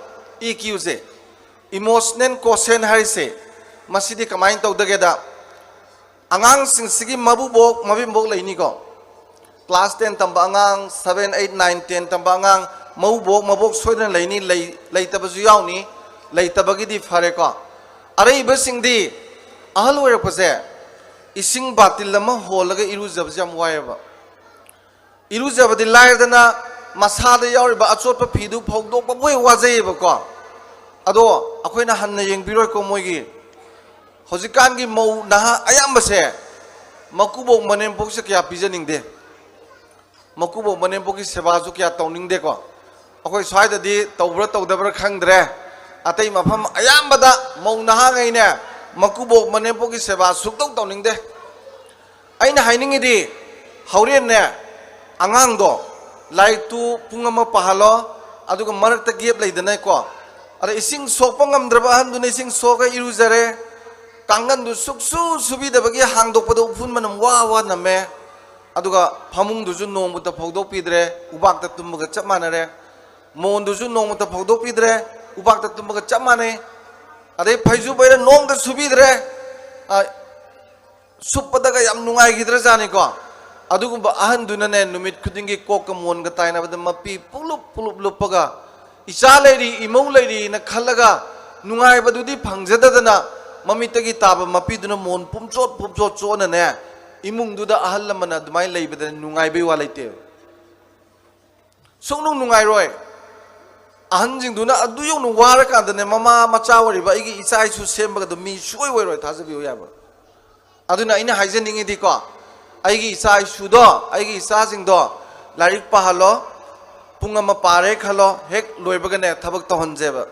EQ ꯁꯦ, emotional quotient ꯍꯥꯏꯔꯤꯁꯦ, ꯃꯁꯤꯗꯤ ꯀꯃꯥꯏꯅ ꯇꯧꯗꯒꯦꯗ, ꯑꯉꯥꯡꯁꯤꯡꯁꯤꯒꯤ ꯃꯕꯨꯕꯣꯛ ꯃꯕꯦꯝꯕꯣꯛ ꯂꯩꯅꯤꯀꯣ, class ten ꯇꯝꯕ ꯑꯉꯥꯡ, seven, eight, nine, ten ꯇꯝꯕ ꯑꯉꯥꯡ, ꯃꯕꯨꯕꯣꯛ ꯃꯕꯣꯛ ꯁꯣꯏꯗꯅ ꯂꯩꯅꯤ, ꯂꯩ-, ꯂꯩꯇꯕꯁꯨ ꯌꯥꯎꯅꯤ, ꯂꯩꯇꯕꯒꯤꯗꯤ ꯐꯔꯦꯀꯣ꯫ ꯑꯔꯩꯕꯁꯤꯡꯗꯤ ꯑꯍꯜ ꯑꯣꯏꯔꯛꯄꯁꯦ ꯏꯁꯤꯡ ꯕꯥꯇꯤꯜ ꯑꯃ ꯍꯣꯜꯂꯒ ꯏꯔꯨꯖꯕꯁꯦ ꯌꯥꯝ ꯋꯥꯏꯑꯦꯕ꯫ ꯏꯔꯨꯖꯕꯗꯤ ꯂꯥꯏꯔꯗꯅ, ꯃꯁꯥꯗ ꯌꯥꯎꯔꯤꯕ ꯑꯆꯣꯠꯄ ꯐꯤꯗꯨ ꯐꯧꯗꯣꯛꯄꯕꯨ ꯍꯦꯛ ꯋꯥꯖꯩꯌꯦꯕꯀꯣ꯫ ꯑꯗꯣ ꯑꯩꯈꯣꯏꯅ ꯍꯟꯅ ꯌꯦꯡꯕꯤꯔꯣꯏꯀꯣ ꯃꯣꯏꯒꯤ꯫ ꯍꯧꯖꯤꯛꯀꯥꯟꯒꯤ ꯃꯧ ꯅꯍꯥ ꯑꯌꯥꯝꯕꯁꯦ ꯃꯀꯨꯕꯣꯛ ꯃꯅꯦꯝꯕꯣꯛꯁꯦ ꯀꯌꯥ ꯄꯤꯖꯅꯤꯡꯗꯦ, ꯃꯀꯨꯕꯣꯛ ꯃꯅꯦꯝꯕꯣꯛꯀꯤ ꯁꯦꯕꯥꯁꯨ ꯀꯌꯥ ꯇꯧꯅꯤꯡꯗꯦꯀꯣ꯫ ꯑꯩꯈꯣꯏ ꯁ꯭ꯋꯥꯏꯗꯗꯤ ꯇꯧꯕ꯭ꯔꯥ ꯇꯧꯗꯕ꯭ꯔꯥ ꯈꯪꯗ꯭ꯔꯦ꯫ ꯑꯇꯩ ꯃꯐꯝ ꯑꯌꯥꯝꯕꯗ ꯃꯧ ꯅꯍꯥꯉꯩꯅꯦ, ꯃꯀꯨꯕꯣꯛ ꯃꯅꯦꯝꯄꯣꯛꯀꯤ ꯁꯦꯕꯥ ꯁꯨꯛꯇꯧ ꯇꯧꯅꯤꯡꯗꯦ꯫ ꯑꯩꯅ ꯍꯥꯏꯅꯤꯡꯉꯤꯗꯤ, ꯍꯣꯔꯦꯟꯅꯦ, ꯑꯉꯥꯡꯗꯣ ꯂꯥꯏꯔꯤꯛꯇꯨ ꯄꯨꯡ ꯑꯃ ꯄꯥꯍꯜꯂꯣ, ꯑꯗꯨꯒ ꯃꯔꯛꯇ gap ꯂꯩꯗꯅꯀꯣ, ꯑꯗ ꯏꯁꯤꯡ ꯁꯣꯛꯄ ꯉꯝꯗ꯭ꯔꯕ ꯑꯍꯟꯗꯨꯅ ꯏꯁꯤꯡ ꯁꯣꯛꯑꯒ ꯏꯔꯨꯖꯔꯦ, ꯀꯥꯡꯒꯟꯗꯨ ꯁꯨꯛꯁꯨ ꯁꯨꯕꯤꯗꯕꯒꯤ ꯍꯥꯡꯗꯣꯛꯄꯗ ꯎꯐꯨꯟ ꯃꯅꯝ ꯋꯥ ꯋꯥ ꯅꯝꯃꯦ, ꯑꯗꯨꯒ ꯐꯃꯨꯡꯗꯨꯁꯨ ꯅꯣꯡꯃꯇ ꯐꯧꯗꯣꯛꯄꯤꯗ꯭ꯔꯦ, ꯎꯕꯥꯛꯇ ꯇꯨꯝꯕꯒ ꯆꯞ ꯃꯥꯟꯅꯔꯦ꯫ ꯃꯣꯟꯗꯨꯁꯨ ꯅꯣꯡꯃꯇ ꯐꯧꯗꯣꯛꯄꯤꯗ꯭ꯔꯦ, ꯎꯕꯥꯛꯇ ꯇꯨꯝꯕꯒ ꯆꯞ ꯃꯥꯟꯅꯩ꯫ ꯑꯗꯩ ꯐꯩꯖꯨꯞ ꯑꯣꯏꯔ ꯅꯣꯡꯃꯇ ꯁꯨꯕꯤꯗ꯭ꯔꯦ꯫ ꯑ, ꯁꯨꯞꯄꯗꯒ ꯌꯥꯝ ꯅꯨꯡꯉꯥꯏꯈꯤꯗ꯭ꯔꯖꯥꯠꯅꯤꯀꯣ꯫ ꯑꯗꯨꯒꯨꯝꯕ ꯑꯍꯟꯗꯨꯅꯅꯦ, ꯅꯨꯃꯤꯠ ꯈꯨꯗꯤꯡꯒꯤ ꯀꯣꯛꯀ ꯃꯣꯟꯒ ꯇꯥꯏꯅꯕꯗ ꯃꯄꯤ ꯄꯨꯂꯨꯞ ꯄꯨꯂꯨꯞ ꯂꯨꯞꯄꯒ, "ꯏꯆꯥ ꯂꯩꯔꯤ, ꯏꯃꯧ ꯂꯩꯔꯤꯅ" ꯈꯜꯂꯒ, ꯅꯨꯡꯉꯥꯏꯕꯗꯨꯗꯤ ꯐꯪꯖꯗꯗꯅ, ꯃꯃꯤꯠꯇꯒꯤ ꯇꯥꯕ ꯃꯄꯤꯗꯨꯅ ꯃꯣꯟ ꯄꯨꯝꯆꯣꯠ ꯄꯨꯝꯆꯣꯠ ꯆꯣꯠꯅꯅꯦ, ꯏꯃꯨꯡꯗꯨꯗ ꯑꯍꯜ ꯂꯃꯟ ꯑꯗꯨꯃꯥꯏꯅ ꯂꯩꯕꯗ ꯅꯨꯡꯉꯥꯏꯕꯩ ꯋꯥ ꯂꯩꯇꯦꯕ꯫ ꯁꯨꯡꯅꯨꯡ ꯅꯨꯡꯉꯥꯏꯔꯣꯏ꯫ ꯑꯍꯟꯁꯤꯡꯗꯨꯅ ꯑꯗꯨ ꯌꯧꯅ ꯋꯥꯔꯀꯥꯟꯗꯅꯦ, ꯃꯃꯥ ꯃꯆꯥ ꯑꯣꯏꯔꯤꯕ ꯑꯩꯒꯤ ꯏꯆꯥ ꯏꯁꯨ ꯁꯦꯝꯕꯒꯗꯣ ꯃꯤ ꯁꯨꯡꯑꯣꯏ ꯑꯣꯏꯔꯣꯏ, ꯊꯥꯖꯕꯤꯌꯨ ꯌꯥꯕ꯫ ꯑꯗꯨꯅ ꯑꯩꯅ ꯍꯥꯏꯖꯅꯤꯡꯉꯤꯗꯤꯀꯣ, ꯑꯩꯒꯤ ꯏꯆꯥ ꯏꯁꯨꯗꯣ, ꯑꯩꯒꯤ ꯏꯆꯥꯁꯤꯡꯗꯣ ꯂꯥꯏꯔꯤꯛ ꯄꯥꯍꯜꯂꯣ, ꯄꯨꯡ ꯑꯃ ꯄꯥꯔꯦ ꯈꯜꯂꯣ, ꯍꯦꯛ ꯂꯣꯏꯕꯒꯅꯦ ꯊꯕꯛ ꯇꯧꯍꯟꯁꯦꯕ꯫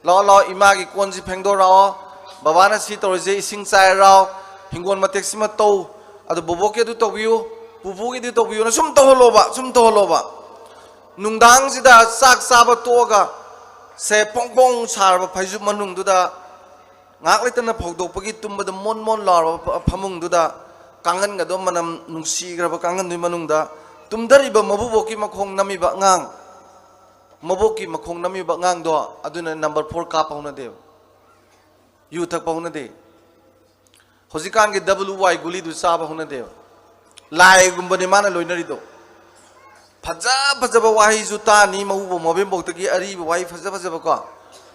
"ꯂꯥꯛꯑꯣ, ꯂꯥꯛꯑꯣ, ꯏꯃꯥꯒꯤ ꯀꯣꯟꯁꯤ ꯐꯦꯡꯗꯣꯔꯛꯑꯣ, ꯕꯕꯥꯅ ꯁꯤ ꯇꯧꯔꯤꯁꯦ, ꯏꯁꯤꯡ ꯆꯥꯏꯔꯥꯎ, ꯍꯤꯡꯒꯣꯜ ꯃꯇꯦꯛꯁꯤꯃ ꯇꯧ, ꯑꯗꯨ ꯕꯣꯕꯣꯛꯀꯤ ꯑꯗꯨ ꯇꯧꯕꯤꯌꯨ, ꯄꯨꯄꯨꯒꯤꯗꯤ ꯇꯧꯕꯤꯌꯨꯅ" ꯁꯨꯝ ꯇꯧꯍꯜꯂꯣꯕ, ꯁꯨꯝ ꯇꯧꯍꯜꯂꯣꯕ꯫ ꯅꯨꯡꯗꯥꯡꯁꯤꯗ ꯆꯥꯛ ꯆꯥꯕ ꯇꯣꯛꯑꯒ ꯁꯦ ꯄꯣꯡ ꯄꯣꯡ ꯁꯥꯔꯕ ꯐꯩꯖꯨꯞ ꯃꯅꯨꯡꯗꯨꯗ ꯉꯥꯏꯍꯥꯛ ꯂꯩꯇꯅ ꯐꯧꯗꯣꯛꯄꯒꯤ ꯇꯨꯝꯕꯗ ꯃꯣꯟ ꯃꯣꯟ ꯂꯥꯎꯔꯕ ꯐ-, ꯐꯃꯨꯡꯗꯨꯗ ꯀꯥꯡꯒꯟꯒꯗꯣ ꯃꯅꯝ ꯅꯨꯡꯁꯤꯈ꯭ꯔꯕ ꯀꯥꯡꯒꯟꯗꯨꯒꯤ ꯃꯅꯨꯡꯗ ꯇꯨꯝꯊꯔꯤꯕ ꯃꯕꯨꯕꯣꯛꯀꯤ ꯃꯈꯣꯡ ꯅꯝꯃꯤꯕ ꯑꯉꯥꯡ, ꯃꯕꯣꯛꯀꯤ ꯃꯈꯣꯡ ꯅꯝꯃꯤꯕ ꯑꯉꯥꯡꯗꯣ ꯑꯗꯨꯅ number four ꯀꯥꯞꯄ ꯍꯧꯅꯗꯦꯕ, ꯌꯨ ꯊꯛꯄ ꯍꯧꯅꯗꯦ, ꯍꯧꯖꯤꯛꯀꯥꯟꯒꯤ W Y ꯒꯨꯂꯤꯗꯨ ꯆꯥꯕ ꯍꯧꯅꯗꯦꯕ꯫ ꯂꯥꯏꯒꯨꯝꯕꯅꯤ ꯃꯥꯅ ꯂꯣꯏꯅꯔꯤꯗꯣ꯫ ꯐꯖ ꯐꯖꯕ ꯋꯥꯍꯩꯁꯨ ꯇꯥꯅꯤ, ꯃꯧꯕꯣꯛ ꯃꯕꯦꯝꯕꯣꯛꯇꯒꯤ ꯑꯔꯤꯕ ꯋꯥꯍꯩ ꯐꯖ ꯐꯖꯕ ꯀꯣ,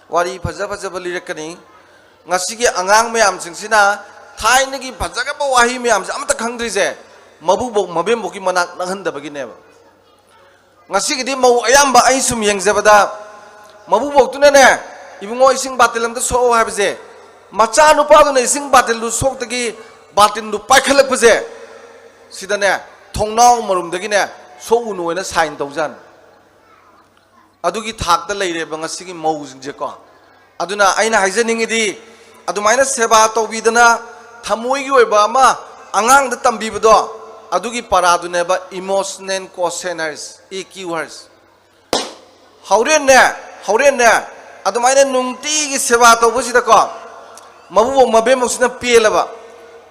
ꯋꯥꯔꯤ ꯐꯖ ꯐꯖꯕ ꯂꯤꯔꯛꯀꯅꯤ꯫ ꯉꯁꯤꯒꯤ ꯑꯉꯥꯡ ꯃꯌꯥꯝꯁꯤꯡꯁꯤꯅ ꯊꯥꯏꯅꯒꯤ ꯐꯖꯈ꯭ꯔꯕ ꯋꯥꯍꯩ ꯃꯌꯥꯝꯁꯦ ꯑꯃꯠꯇ ꯈꯪꯗ꯭ꯔꯤꯁꯦ, ꯃꯕꯨꯕꯣꯛ ꯃꯕꯦꯝꯕꯣꯛꯀꯤ ꯃꯅꯥꯛ ꯅꯛꯍꯟꯗꯕꯒꯤꯅꯦꯕ꯫ ꯉꯁꯤꯒꯤꯗꯤ ꯃꯧ ꯑꯌꯥꯝꯕ ꯑꯩ ꯁꯨꯝ ꯌꯦꯡꯖꯕꯗ, ꯃꯕꯨꯕꯣꯛꯇꯨꯅꯅꯦ, "ꯏꯕꯨꯡꯉꯣ, ꯏꯁꯤꯡ ꯕꯥꯇꯤꯜ ꯑꯝꯇ ꯁꯣꯛꯑꯣ" ꯍꯥꯏꯕꯁꯦ, ꯃꯆꯥꯅꯨꯄꯥꯗꯨꯅ ꯏꯁꯤꯡ ꯕꯥꯇꯤꯜꯗꯨ ꯁꯣꯛꯇꯒꯤ ꯕꯥꯇꯤꯜꯗꯨ ꯄꯥꯏꯈꯠꯂꯛꯄꯁꯦ, ꯁꯤꯗꯅꯦ, ꯊꯣꯡꯅꯥꯎ ꯃꯔꯨꯝꯗꯒꯤꯅꯦ, "ꯁꯣꯛꯎꯅꯨ" ꯍꯥꯏꯅ sign ꯇꯧꯖꯥꯠꯅꯤ꯫ ꯑꯗꯨꯒꯤ ꯊꯥꯛꯇ ꯂꯩꯔꯦꯕ ꯉꯁꯤꯒꯤ ꯃꯧꯁꯤꯡꯁꯦꯀꯣ꯫ ꯑꯗꯨꯅ ꯑꯩꯅ ꯍꯥꯏꯖꯅꯤꯡꯉꯤꯗꯤ, ꯑꯗꯨꯃꯥꯏꯅ ꯁꯦꯕꯥ ꯇꯧꯕꯤꯗꯅ ꯊꯃꯣꯏꯒꯤ ꯑꯣꯏꯕ ꯑꯃ ꯑꯉꯥꯡꯗ ꯇꯝꯕꯤꯕꯗꯣ, ꯑꯗꯨꯒꯤ ꯄꯔꯥꯗꯨꯅꯦꯕ emotional quotient ꯍꯥꯏꯔꯤꯁꯦ, E Q ꯍꯥꯏꯔꯤꯁꯦ꯫ ꯍꯣꯔꯦꯟꯅꯦ, ꯍꯣꯔꯦꯟꯅꯦ, ꯑꯗꯨꯃꯥꯏꯅ ꯅꯨꯡꯇꯤꯒꯤ ꯁꯦꯕꯥ ꯇꯧꯕꯁꯤꯗꯀꯣ, ꯃꯕꯨꯡ ꯃꯕꯦꯝꯃꯨꯛꯁꯤꯅ ꯄꯦꯜꯂꯕ,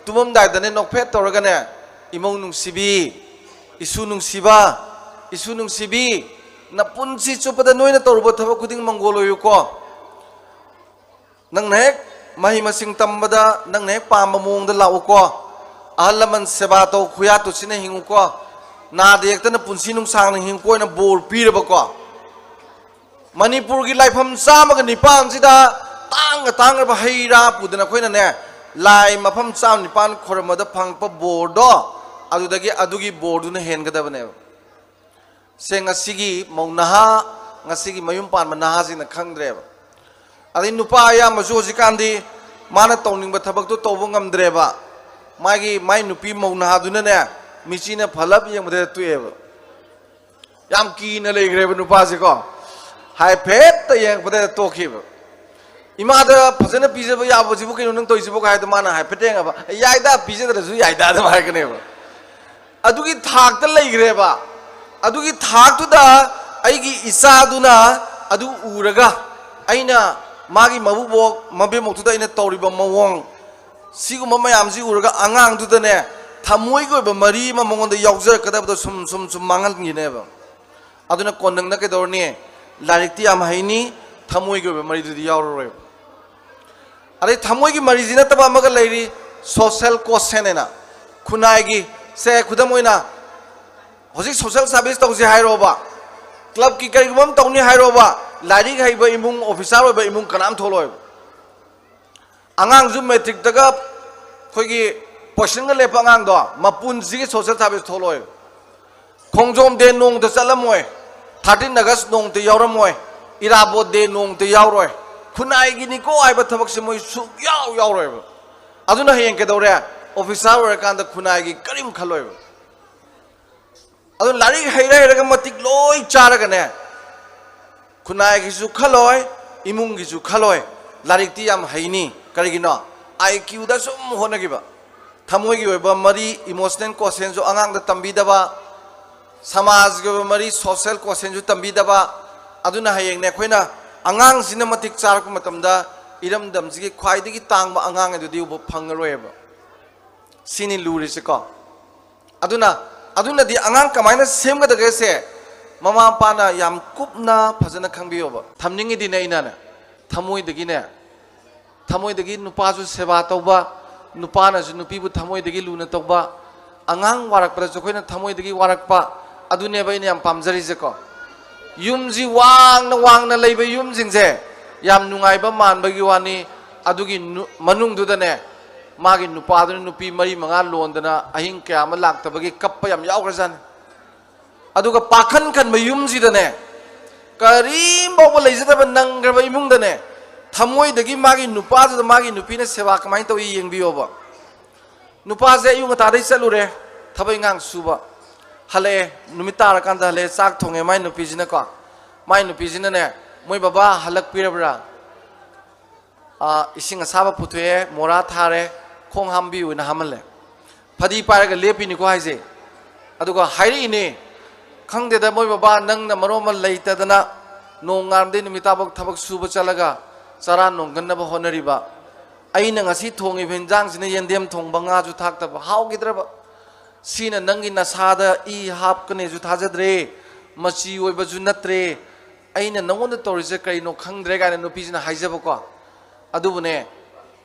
ꯇꯨꯝꯃꯝꯗꯥꯏꯗꯅꯦ ꯅꯣꯛꯐꯦꯠ ꯇꯧꯔꯒꯅꯦ, "ꯏꯃꯧ ꯅꯨꯡꯁꯤꯕꯤ, ꯏꯁꯨ ꯅꯨꯡꯁꯤꯕ, ꯏꯁꯨ ꯅꯨꯡꯁꯤꯕꯤ, ꯅꯄꯨꯟꯁꯤ ꯆꯨꯞꯄꯗ ꯅꯣꯏꯅ ꯇꯧꯔꯨꯕ ꯊꯕꯛ ꯈꯨꯗꯤꯡ ꯃꯪꯒꯣꯜ ꯑꯣꯏꯌꯨꯀꯣ꯫ ꯅꯪꯅ ꯍꯦꯛ ꯃꯍꯩ ꯃꯁꯤꯡ ꯇꯝꯕꯗ ꯅꯪꯅ ꯍꯦꯛ ꯄꯥꯝꯕ ꯃꯑꯣꯡꯗ ꯂꯥꯛꯎꯀꯣ꯫ ꯑꯍꯜ ꯂꯃꯟ ꯁꯦꯕꯥ ꯇꯧ, ꯈꯨꯌꯥ ꯇꯨꯁꯤꯟꯅ ꯍꯤꯡꯉꯨꯀꯣ꯫ ꯅꯥꯗ ꯌꯦꯛꯇꯅ ꯄꯨꯟꯁꯤ ꯅꯨꯡꯁꯥꯡꯅ ꯍꯤꯡꯉꯨꯀꯣ" ꯍꯥꯏꯅ ꯕꯣꯔ ꯄꯤꯔꯕꯀꯣ꯫ ꯃꯅꯤꯄꯨꯔꯒꯤ ꯂꯥꯏꯐꯝ ꯆꯥꯝꯃꯒ ꯅꯤꯄꯥꯟꯁꯤꯗ ꯇꯥꯡꯅ ꯇꯥꯡꯈ꯭ꯔꯕ ꯍꯩ ꯔꯥ ꯄꯨꯗꯅ ꯑꯩꯈꯣꯏꯅꯅꯦ, ꯂꯥꯏ ꯃꯐꯝ ꯆꯥꯝꯃ ꯅꯤꯄꯥꯟ ꯈꯣꯏꯔꯝꯕꯗ ꯐꯪꯉꯛꯄ ꯕꯣꯔꯗꯣ, ꯑꯗꯨꯗꯒꯤ ꯑꯗꯨꯒꯤ ꯕꯣꯔꯗꯨꯅ ꯍꯦꯟꯒꯗꯕꯅꯦꯕ꯫ ꯁꯦ, ꯉꯁꯤꯒꯤ ꯃꯧ ꯅꯍꯥ, ꯉꯁꯤꯒꯤ ꯃꯌꯨꯝ ꯄꯥꯟꯕ ꯅꯍꯥꯁꯤꯡꯅ ꯈꯪꯗ꯭ꯔꯦꯕ꯫ ꯑꯗꯩ ꯅꯨꯄꯥ ꯑꯌꯥꯝꯕꯁꯨ ꯍꯧꯖꯤꯛꯀꯥꯟꯗꯤ ꯃꯥꯅ ꯇꯧꯅꯤꯡꯕ ꯊꯕꯛꯇꯣ ꯇꯧꯕ ꯉꯝꯗ꯭ꯔꯦꯕ꯫ ꯃꯥꯒꯤ, ꯃꯥꯏ ꯅꯨꯄꯤ ꯃꯧ ꯅꯍꯥꯗꯨꯅꯅꯦ, ꯃꯤꯆꯤꯅ ꯐꯂꯞ ꯌꯦꯡꯕꯗ ꯇꯣꯛꯑꯦꯕ꯫ ꯌꯥꯝ ꯀꯤꯅ ꯂꯩꯈ꯭ꯔꯦꯕ ꯅꯨꯄꯥꯁꯦꯀꯣ꯫ ꯍꯥꯏꯐꯦꯠꯇ ꯌꯦꯡꯉꯛꯄꯗ ꯇꯣꯛꯈꯤꯕ꯫ ꯏꯃꯥꯗ ꯐꯖꯅ ꯄꯤꯖꯕ ꯌꯥꯕꯁꯤꯕꯨ ꯀꯩꯅꯣ ꯅꯪ ꯇꯧꯔꯤꯁꯤꯕꯣ ꯀꯥꯏꯗ ꯃꯥꯅ ꯍꯥꯏꯐꯦꯠ ꯌꯦꯡꯉꯕ, "ꯌꯥꯏꯗ, ꯄꯤꯖꯗ꯭ꯔꯁꯨ ꯌꯥꯏꯗ" ꯑꯗꯨꯝ ꯍꯥꯏꯔꯛꯀꯅꯦꯕ꯫ ꯑꯗꯨꯒꯤ ꯊꯥꯛꯇ ꯂꯩꯈ꯭ꯔꯦꯕ꯫ ꯑꯗꯨꯒꯤ ꯊꯥꯛꯇꯨꯗ ꯑꯩꯒꯤ ꯏꯆꯥꯗꯨꯅ ꯑꯗꯨ ꯎꯔꯒ, ꯑꯩꯅ ꯃꯥꯒꯤ ꯃꯕꯨꯕꯣꯛ ꯃꯕꯦꯝꯕꯣꯛꯇꯨꯗ ꯑꯩꯅ ꯇꯧꯔꯤꯕ ꯃꯑꯣꯡ, ꯁꯤꯒꯨꯝꯕ ꯃꯌꯥꯝꯁꯤ ꯎꯔꯒ ꯑꯉꯥꯡꯗꯨꯗꯅꯦ, ꯊꯃꯣꯏꯒꯤ ꯑꯣꯏꯕ ꯃꯔꯤ ꯑꯃ ꯃꯉꯣꯟꯗ ꯌꯥꯎꯖꯔꯛꯀꯗꯕꯗꯣ ꯁꯨꯝ ꯁꯨꯝ ꯁꯨꯝ ꯃꯥꯡꯍꯟꯈꯤꯅꯦꯕ꯫ ꯑꯗꯨꯅ ꯀꯣꯟꯅꯪꯗ ꯀꯩꯗꯧꯔꯅꯤ? ꯂꯥꯏꯔꯤꯛꯇꯤ ꯌꯥꯝ ꯍꯩꯅꯤ, ꯊꯃꯣꯏꯒꯤ ꯑꯣꯏꯕ ꯃꯔꯤꯗꯨꯗꯤ ꯌꯥꯎꯔꯔꯣꯏꯕ꯫ ꯑꯗꯩ ꯊꯃꯣꯏꯒꯤ ꯃꯔꯤꯁꯤ ꯅꯠꯇꯕ ꯑꯃꯒ ꯂꯩꯔꯤ, social quotient ꯍꯥꯏꯅ꯫ ꯈꯨꯟꯅꯥꯏꯒꯤ, ꯁꯦ, ꯈꯨꯗꯝ ꯑꯣꯏꯅ, ꯍꯧꯖꯤꯛ social service ꯇꯧꯁꯦ ꯍꯥꯏꯔꯣꯕ, clubꯀꯤ ꯀꯔꯤꯒꯨꯝꯕ ꯑꯃ ꯇꯧꯅꯤ ꯍꯥꯏꯔꯣꯕ, ꯂꯥꯏꯔꯤꯛ ꯍꯩꯕ ꯏꯃꯨꯡ, officer ꯑꯣꯏꯕ ꯏꯃꯨꯡ ꯀꯅꯥꯝ ꯊꯣꯛꯂꯛꯑꯣꯏꯕ꯫ ꯑꯉꯥꯡꯁꯨ matricꯇꯒ ꯑꯩꯈꯣꯏꯒꯤ positionꯒ ꯂꯦꯞꯄ ꯑꯉꯥꯡꯗꯣ ꯃꯄꯨꯟꯁꯤꯒꯤ social service ꯊꯣꯛꯂꯛꯑꯣꯏꯕ꯫ ꯈꯣꯡꯖꯣꯝ day ꯅꯣꯡꯃꯇ ꯆꯠꯂꯝꯃꯣꯏ, thirteen August ꯅꯣꯡꯃꯇ ꯌꯥꯎꯔꯝꯃꯣꯏ, ꯏꯔꯥꯕꯣꯠ day ꯅꯣꯡꯃꯇ ꯌꯥꯎꯔꯣꯏ, ꯈꯨꯟꯅꯥꯏꯒꯤꯅꯤꯀꯣ ꯍꯥꯏꯕ ꯊꯕꯛꯁꯦ ꯃꯣꯏ ꯁꯨꯛꯌꯥꯎ ꯌꯥꯎꯔꯣꯏꯕ꯫ ꯑꯗꯨꯅ ꯍꯌꯦꯡ ꯀꯩꯗꯧꯔꯦ? Officer ꯑꯣꯏꯔꯀꯥꯟꯗ ꯈꯨꯟꯅꯥꯏꯒꯤ ꯀꯔꯤꯝ ꯈꯜꯂꯣꯏꯕ꯫ ꯑꯗꯨ ꯂꯥꯏꯔꯤꯛ ꯍꯩꯔ ꯍꯩꯔꯒ ꯃꯇꯤꯛ ꯂꯣꯏ ꯆꯥꯔꯒꯅꯦ, ꯈꯨꯟꯅꯥꯏꯒꯤꯁꯨ ꯈꯜꯂꯣꯏ, ꯏꯃꯨꯡꯒꯤꯁꯨ ꯈꯜꯂꯣꯏ꯫ ꯂꯥꯏꯔꯤꯛꯇꯤ ꯌꯥꯝ ꯍꯩꯅꯤ꯫ ꯀꯔꯤꯒꯤꯅꯣ? ꯑꯥꯏ ꯀ꯭ꯌꯨꯗ ꯁꯨꯝ ꯍꯣꯠꯅꯈꯤꯕ꯫ ꯊꯃꯣꯏꯒꯤ ꯑꯣꯏꯕ ꯃꯔꯤ, emotional quotientꯁꯨ ꯑꯉꯥꯡꯗ ꯇꯝꯕꯤꯗꯕ, ꯁꯃꯥꯖꯒꯤ ꯑꯣꯏꯕ ꯃꯔꯤ, social quotientꯁꯨ ꯇꯝꯕꯤꯗꯕ꯫ ꯑꯗꯨꯅ ꯍꯌꯦꯡꯅꯦ ꯑꯩꯈꯣꯏꯅ ꯑꯉꯥꯡꯁꯤꯅ ꯃꯇꯤꯛ ꯆꯥꯔꯛꯄ ꯃꯇꯝꯗ ꯏꯔꯝꯗꯝꯁꯤꯒꯤ ꯈ꯭ꯋꯥꯏꯗꯒꯤ ꯇꯥꯡꯕ ꯑꯉꯥꯡ ꯑꯗꯨꯗꯤ ꯎꯕ ꯐꯪꯉꯔꯣꯏꯕ꯫ ꯁꯤꯅꯤ ꯂꯨꯔꯤꯁꯦꯀꯣ꯫ ꯑꯗꯨꯅ, ꯑꯗꯨꯅꯗꯤ ꯑꯉꯥꯡ ꯀꯃꯥꯏꯅ ꯁꯦꯝꯒꯗꯒꯦꯁꯦ ꯃꯃꯥ ꯃꯄꯥꯅ ꯌꯥꯝ ꯀꯨꯞꯅ ꯐꯖꯅ ꯈꯪꯕꯤꯌꯣꯕ꯫ ꯊꯝꯅꯤꯡꯉꯤꯗꯤꯅꯦ ꯑꯩꯅꯅꯦ, ꯊꯃꯣꯏꯗꯒꯤꯅꯦ, ꯊꯃꯣꯏꯗꯒꯤ ꯅꯨꯄꯥꯁꯨ ꯁꯦꯕꯥ ꯇꯧꯕ, ꯅꯨꯄꯥꯅꯁꯨ ꯅꯨꯄꯤꯕꯨ ꯊꯃꯣꯏꯗꯒꯤ ꯂꯨꯅ ꯇꯧꯕ, ꯑꯉꯥꯡ ꯋꯥꯔꯛꯄꯗꯁꯨ ꯑꯩꯈꯣꯏꯅ ꯊꯃꯣꯏꯗꯒꯤ ꯋꯥꯔꯛꯄ, ꯑꯗꯨꯅꯦꯕ ꯑꯩꯅ ꯌꯥꯝ ꯄꯥꯝꯖꯔꯤꯁꯦꯀꯣ꯫ ꯌꯨꯝꯁꯤ ꯋꯥꯡꯅ ꯋꯥꯡꯅ ꯂꯩꯕ ꯌꯨꯝꯁꯤꯡꯁꯦ ꯌꯥꯝ ꯅꯨꯡꯉꯥꯏꯕ ꯃꯥꯟꯕꯒꯤ ꯋꯥꯅꯤ꯫ ꯑꯗꯨꯒꯤ ꯅꯨ-, ꯃꯅꯨꯡꯗꯨꯗꯅꯦ, ꯃꯥꯒꯤ ꯅꯨꯄꯥꯗꯨꯅ ꯅꯨꯄꯤ ꯃꯔꯤ ꯃꯉꯥ ꯂꯣꯟꯗꯅ ꯑꯍꯤꯡ ꯀꯌꯥ ꯑꯃ ꯂꯥꯛꯇꯕꯒꯤ ꯀꯞꯄ ꯌꯥꯝ ꯌꯥꯎꯈ꯭ꯔꯖꯥꯠꯅꯤ꯫ ꯑꯗꯨꯒ ꯄꯥꯈꯟ ꯈꯟꯕ ꯌꯨꯝꯁꯤꯗꯅꯦ, ꯀꯔꯤꯝ ꯐꯥꯎꯕ ꯂꯩꯖꯗꯕ ꯅꯪꯈ꯭ꯔꯕ ꯏꯃꯨꯡꯗꯅꯦ, ꯊꯃꯣꯏꯗꯒꯤ ꯃꯥꯒꯤ ꯅꯨꯄꯥꯗꯨꯗ ꯃꯥꯒꯤ ꯅꯨꯄꯤꯅ ꯁꯦꯕꯥ ꯀꯃꯥꯏꯅ ꯇꯧꯏ ꯌꯦꯡꯕꯤꯌꯣꯕ꯫ ꯅꯨꯄꯥꯁꯦ ꯑꯌꯨꯛ ꯉꯟꯇꯥꯗꯩ ꯆꯠꯂꯨꯔꯦ ꯊꯕꯛ ꯏꯪꯈꯥꯡ ꯁꯨꯕ, ꯍꯜꯂꯛꯑꯦ, ꯅꯨꯃꯤꯠ ꯇꯥꯔꯀꯥꯟꯗ ꯍꯜꯂꯛꯑꯦ, ꯆꯥꯛ ꯊꯣꯡꯉꯦ ꯃꯥꯏ ꯅꯨꯄꯤꯁꯤꯅꯀꯣ꯫ ꯃꯥꯏ ꯅꯨꯄꯤꯁꯤꯅꯅꯦ, "ꯃꯣꯏ ꯕꯕꯥ ꯍꯜꯂꯛꯄꯤꯔꯕ꯭ꯔꯥ?" ꯑꯥ, ꯏꯁꯤꯡ ꯑꯁꯥꯕ ꯄꯨꯊꯣꯛꯑꯦ, ꯃꯣꯔꯥ ꯊꯥꯔꯦ, "ꯈꯣꯡ ꯍꯥꯝꯕꯤꯌꯨꯅ" ꯍꯥꯝꯍꯜꯂꯦ꯫ ꯐꯗꯤ ꯄꯥꯏꯔꯒ ꯂꯦꯞꯄꯤꯅꯤꯀꯣ ꯍꯥꯏꯁꯦ꯫ ꯑꯗꯨꯒ ꯍꯥꯏꯔꯛꯏꯅꯦ, "ꯈꯪꯗꯦꯗ ꯃꯣꯏ ꯕꯕꯥ, ꯅꯪꯅ ꯃꯔꯣꯟ ꯑꯃ ꯂꯩꯇꯗꯅ ꯅꯣꯡꯉꯥꯟꯕꯗꯩ ꯅꯨꯃꯤꯠ ꯇꯥꯐꯥꯎ ꯊꯕꯛ ꯁꯨꯕ ꯆꯠꯂꯒ ꯆꯔꯥ ꯅꯣꯡꯒꯟꯅꯕ ꯍꯣꯠꯅꯔꯤꯕ꯫ ꯑꯩꯅ ꯉꯁꯤ ꯊꯣꯡꯉꯤꯕ ꯍꯤꯟꯖꯥꯡꯁꯤꯅ ꯌꯦꯟꯗꯦꯝ ꯊꯣꯡꯕ, ꯉꯥꯁꯨ ꯊꯥꯛꯇꯕ, ꯍꯥꯎꯈꯤꯗ꯭ꯔꯕ꯫ ꯁꯤꯅ ꯅꯪꯒꯤ ꯅꯁꯥꯗ ꯏ ꯍꯥꯞꯀꯅꯦꯁꯨ ꯊꯥꯖꯗ꯭ꯔꯦ, ꯃꯆꯤ ꯑꯣꯏꯕꯁꯨ ꯅꯠꯇ꯭ꯔꯦ꯫ ꯑꯩꯅ ꯅꯉꯣꯟꯗ ꯇꯧꯔꯤꯁꯦ ꯀꯔꯤꯅꯣ ꯈꯪꯗ꯭ꯔꯦ" ꯀꯥꯏꯅ ꯅꯨꯄꯤꯁꯤꯅ ꯍꯥꯏꯖꯕꯀꯣ꯫ ꯑꯗꯨꯕꯨꯅꯦ,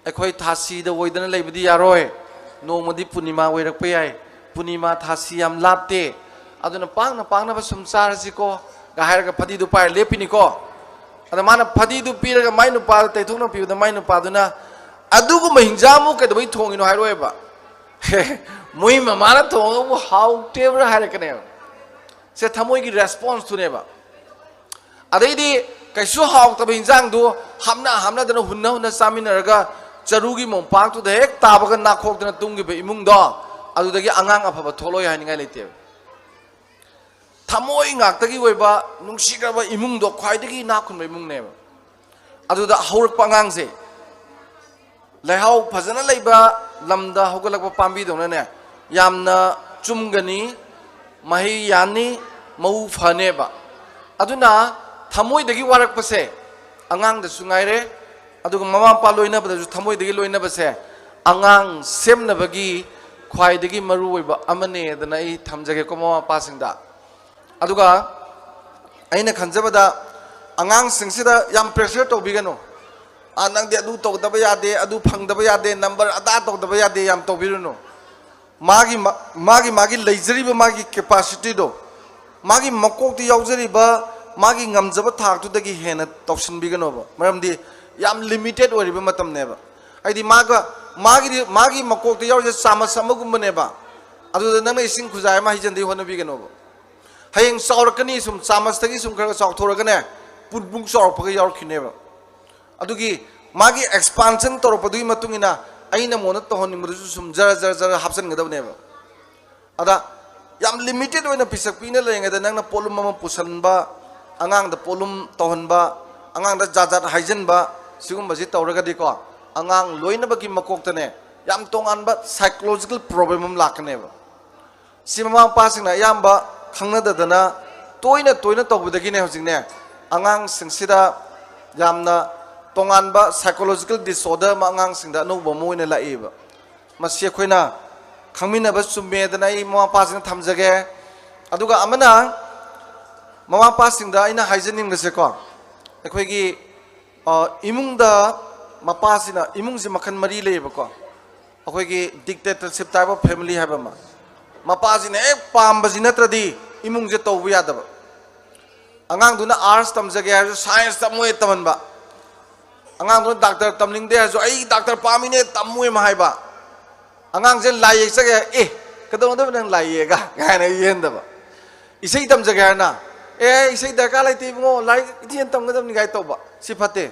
ꯑꯩꯈꯣꯏ ꯊꯥꯁꯤꯗ ꯑꯣꯏꯗꯅ ꯂꯩꯕꯗꯤ ꯌꯥꯔꯣꯏ꯫ ꯅꯣꯡꯃꯗꯤ ꯄꯨꯔꯅꯤꯃꯥ ꯑꯣꯏꯔꯛꯄ ꯌꯥꯏ꯫ ꯄꯨꯔꯅꯤꯃꯥ ꯊꯥꯁꯤ ꯌꯥꯝ ꯂꯥꯞꯇꯦ꯫ ꯑꯗꯨꯅ ꯄꯥꯡꯅ ꯄꯥꯡꯅꯕ ꯁꯨꯝ ꯆꯥꯔꯁꯤꯀꯣ, ꯒ ꯍꯥꯏꯔꯒ ꯐꯗꯤꯗꯨ ꯄꯥꯏꯔ ꯂꯦꯞꯄꯤꯅꯤꯀꯣ꯫ ꯑꯗ ꯃꯥꯅ ꯐꯗꯤꯗꯨ ꯄꯤꯔꯒ ꯃꯥꯏ ꯅꯨꯄꯥꯗ ꯇꯩꯊꯣꯛꯅ ꯄꯤꯕꯗ, ꯃꯥꯏ ꯅꯨꯄꯥꯗꯨꯅ, "ꯑꯗꯨꯒꯨꯝꯕ ꯍꯤꯟꯖꯥꯡꯕꯨ ꯀꯩꯗꯧꯕꯩ ꯊꯣꯡꯉꯤꯅꯣ?" ꯍꯥꯏꯔꯣꯏꯕ꯫ "ꯃꯣꯏ ꯃꯃꯥꯅ ꯊꯣꯡꯉꯒꯕꯨ ꯍꯥꯎꯇꯦꯕ꯭ꯔꯥ?" ꯍꯥꯏꯔꯛꯀꯅꯦꯕ꯫ ꯁꯦ ꯊꯃꯣꯏꯒꯤ responseꯇꯨꯅꯦꯕ꯫ ꯑꯗꯩꯗꯤ ꯀꯩꯁꯨ ꯍꯥꯎꯇꯕ ꯍꯤꯟꯖꯥꯡꯗꯨ ꯍꯥꯞꯅ ꯍꯥꯞꯅꯗꯅ, ꯍꯨꯟꯅ ꯍꯨꯟꯅ ꯆꯥꯃꯤꯟꯅꯔꯒ, ꯆꯔꯨꯒꯤ ꯃꯣꯝꯄꯥꯛꯇꯨꯗ ꯍꯦꯛ ꯇꯥꯕꯒ ꯅꯥꯈꯣꯛꯇꯅ ꯇꯨꯝꯈꯤꯕ ꯏꯃꯨꯡꯗꯣ, ꯑꯗꯨꯗꯒꯤ ꯑꯉꯥꯡ ꯑꯐꯕ ꯊꯣꯛꯂꯛꯑꯣꯏ ꯍꯥꯏꯅꯤꯡꯉꯥꯏ ꯂꯩꯇꯦꯕ꯫ ꯊꯃꯣꯏ ꯉꯥꯛꯇꯒꯤ ꯑꯣꯏꯕ ꯅꯨꯡꯁꯤꯈ꯭ꯔꯕ ꯏꯃꯨꯡꯗꯣ ꯈ꯭ꯋꯥꯏꯗꯒꯤ ꯏꯅꯥꯛ ꯈꯨꯟꯕ ꯏꯃꯨꯡꯅꯦꯕ꯫ ꯑꯗꯨꯗ ꯍꯧꯔꯛꯄ ꯑꯉꯥꯡꯁꯦ ꯂꯩꯍꯥꯎ ꯐꯖꯅ ꯂꯩꯕ ꯂꯝꯗ ꯍꯧꯒꯠꯂꯛꯄ ꯄꯥꯝꯕꯤꯗꯧꯅꯅꯦ, ꯌꯥꯝꯅ ꯆꯨꯝꯒꯅꯤ, ꯃꯍꯩ ꯌꯥꯟꯅꯤ, ꯃꯎ ꯐꯅꯦꯕ꯫ ꯑꯗꯨꯅ ꯊꯃꯣꯏꯗꯒꯤ ꯋꯥꯔꯛꯄꯁꯦ ꯑꯉꯥꯡꯗꯁꯨ ꯉꯥꯏꯔꯦ, ꯑꯗꯨꯒ ꯃꯃꯥ ꯃꯄꯥ ꯂꯣꯏꯅꯕꯗꯁꯨ ꯊꯃꯣꯏꯗꯒꯤ ꯂꯣꯏꯅꯕꯁꯦ ꯑꯉꯥꯡ ꯁꯦꯝꯅꯕꯒꯤ ꯈ꯭ꯋꯥꯏꯗꯒꯤ ꯃꯔꯨꯑꯣꯏꯕ ꯑꯃꯅꯦꯗꯅ ꯑꯩ ꯊꯝꯖꯒꯦꯀꯣ ꯃꯃꯥ ꯃꯄꯥꯁꯤꯡꯗ꯫ ꯑꯗꯨꯒ ꯑꯩꯅ ꯈꯟꯖꯕꯗ ꯑꯉꯥꯡꯁꯤꯡꯁꯤꯗ ꯌꯥꯝ pressure ꯇꯧꯕꯤꯒꯅꯨ꯫ "ꯑꯥ, ꯅꯪꯗꯤ ꯑꯗꯨ ꯇꯧꯗꯕ ꯌꯥꯗꯦ, ꯑꯗꯨ ꯐꯪꯗꯕ ꯌꯥꯗꯦ, number ꯑꯗꯥ ꯇꯧꯗꯕ ꯌꯥꯗꯦ" ꯌꯥꯝ ꯇꯧꯕꯤꯔꯨꯅꯨ꯫ ꯃꯥꯒꯤ ꯃꯥꯒꯤ ꯃꯥꯒꯤ ꯂꯩꯖꯔꯤꯕ ꯃꯥꯒꯤ capacityꯗꯣ, ꯃꯥꯒꯤ ꯃꯀꯣꯛꯇ ꯌꯥꯎꯖꯔꯤꯕ ꯃꯥꯒꯤ ꯉꯝꯖꯕ ꯊꯥꯛꯇꯨꯗꯒꯤ ꯍꯦꯟꯅ ꯇꯧꯁꯤꯟꯕꯤꯒꯅꯣꯕ꯫ ꯃꯔꯝꯗꯤ ꯌꯥꯝ limited ꯑꯣꯏꯔꯤꯕ ꯃꯇꯝꯅꯦꯕ꯫ ꯍꯥꯏꯗꯤ ꯃꯥꯒ ꯃꯥꯒꯤ ꯃꯥꯒꯤ ꯃꯀꯣꯛꯇ ꯌꯥꯎꯔꯤꯁꯦ ꯆꯥꯃꯁ ꯑꯃꯒꯨꯝꯕꯅꯦꯕ꯫ ꯑꯗꯨꯗ ꯅꯪꯅ ꯏꯁꯤꯡ ꯈꯨꯖꯥꯏ ꯑꯃ ꯍꯩꯖꯤꯟꯗꯒꯤ ꯍꯣꯠꯅꯕꯤꯒꯅꯣꯕ꯫ ꯍꯌꯦꯡ ꯆꯥꯎꯔꯛꯀꯅꯤ, ꯁꯨꯝ ꯆꯥꯃꯁꯇꯒꯤ ꯁꯨꯝ ꯈꯔ ꯈꯔ ꯆꯥꯎꯊꯣꯔꯛꯀꯅꯦ, ꯄꯨꯠꯕꯨꯡ ꯆꯥꯎꯔꯛꯄꯒ ꯌꯥꯎꯔꯛꯈꯤꯅꯦꯕ꯫ ꯑꯗꯨꯒꯤ ꯃꯥꯒꯤ expansion ꯇꯧꯔꯛꯄꯗꯨꯒꯤ ꯃꯇꯨꯡ ꯏꯟꯅ ꯑꯩꯅ ꯃꯉꯣꯟꯗ ꯇꯧꯍꯟꯅꯤꯡꯕꯗꯨꯁꯨ ꯁꯨꯝ ꯖꯔ ꯖꯔ ꯖꯔ ꯍꯥꯞꯆꯤꯟꯒꯗꯕꯅꯦꯕ꯫ ꯑꯗ ꯌꯥꯝ limited ꯑꯣꯏꯅ ꯄꯤꯁꯛ ꯄꯤꯛꯅ ꯂꯩꯔꯤꯉꯩꯗ ꯅꯪꯅ ꯄꯣꯠꯂꯨꯝ ꯑꯃ ꯄꯨꯁꯟꯕ, ꯑꯉꯥꯡꯗ ꯄꯣꯠꯂꯨꯝ ꯇꯧꯍꯟꯕ, ꯑꯉꯥꯡꯗ ꯖꯥꯠ ꯖꯥꯠ ꯍꯥꯏꯖꯤꯟꯕ, ꯁꯤꯒꯨꯝꯕꯁꯤ ꯇꯧꯔꯒꯗꯤꯀꯣ, ꯑꯉꯥꯡ ꯂꯣꯏꯅꯕꯒꯤ ꯃꯀꯣꯛꯇꯅꯦ ꯌꯥꯝ ꯇꯣꯉꯥꯟꯕ psychological problem ꯑꯃ ꯂꯥꯛꯀꯅꯦꯕ꯫ ꯁꯤ ꯃꯃꯥ ꯃꯄꯥꯁꯤꯡꯅ ꯑꯌꯥꯝꯕ ꯈꯪꯅꯗꯗꯅ ꯇꯣꯏꯅ ꯇꯣꯏꯅ ꯇꯧꯕꯗꯒꯤꯅꯦ ꯍꯧꯖꯤꯛꯅꯦ ꯑꯉꯥꯡꯁꯤꯡꯁꯤꯗ ꯌꯥꯝꯅ ꯇꯣꯉꯥꯟꯕ psychological disorder ꯑꯃ ꯑꯉꯥꯡꯁꯤꯡꯗ ꯑꯅꯧꯕ ꯑꯃ ꯑꯣꯏꯅ ꯂꯥꯛꯏꯕ꯫ ꯃꯁꯤ ꯑꯩꯈꯣꯏꯅ ꯈꯪꯃꯤꯟꯅꯕ ꯆꯨꯝꯃꯦꯗꯅ ꯑꯩ ꯃꯃꯥ ꯃꯄꯥꯁꯤꯡꯗ ꯊꯝꯖꯒꯦ꯫ ꯑꯗꯨꯒ ꯑꯃꯅ, ꯃꯃꯥ ꯃꯄꯥꯁꯤꯡꯗ ꯑꯩꯅ ꯍꯥꯏꯖꯅꯤꯡꯕꯁꯦꯀꯣ, ꯑꯩꯈꯣꯏꯒꯤ, ꯑ, ꯏꯃꯨꯡꯗ ꯃꯄꯥꯁꯤꯅ, ꯏꯃꯨꯡꯁꯦ ꯃꯈꯜ ꯃꯔꯤ ꯂꯩꯌꯦꯕꯀꯣ꯫ ꯑꯩꯈꯣꯏꯒꯤ dictatorship type of family ꯍꯥꯏꯕ ꯑꯃ, ꯃꯄꯥꯁꯤꯅ ꯍꯦꯛ ꯄꯥꯝꯕꯁꯤ ꯅꯠꯇ꯭ꯔꯗꯤ ꯏꯃꯨꯡꯁꯦ ꯇꯧꯕ ꯌꯥꯗꯕ꯫ ꯑꯉꯥꯡꯗꯨꯅ arts ꯇꯝꯖꯒꯦ ꯍꯥꯏꯔꯁꯨ science ꯇꯝꯃꯣꯏ ꯇꯝꯍꯟꯕ꯫ ꯑꯉꯥꯡꯗꯨꯅ doctor ꯇꯝꯅꯤꯡꯗꯦ ꯍꯥꯏꯔꯁꯨ "ꯑꯩ doctor ꯄꯥꯝꯃꯤꯅꯦ, ꯇꯝꯃꯣꯏ" ꯑꯃ ꯍꯥꯏꯕ꯫ ꯑꯉꯥꯡꯁꯦ ꯂꯥꯏ ꯌꯦꯛꯆꯒꯦ ꯍꯥꯏ, "ꯑꯦ, ꯀꯩꯗꯧꯅꯗꯣꯏꯕ ꯅꯪ ꯂꯥꯏ ꯌꯦꯛꯑꯒ?" ꯀꯥꯏꯅ ꯌꯦꯟꯗꯕ꯫ ꯏꯁꯩ ꯇꯝꯖꯒꯦ ꯍꯥꯏꯔꯅ, "ꯑꯦ, ꯏꯁꯩ ꯗꯔꯀꯥꯔ ꯂꯩꯇꯦ ꯏꯕꯨꯡꯉꯣ, ꯂꯥꯏꯔꯤꯛ ꯏꯊꯤꯅ ꯇꯝꯒꯗꯕꯅꯤ" ꯀꯥꯏ ꯇꯧꯕ꯫ ꯁꯤ ꯐꯠꯇꯦ꯫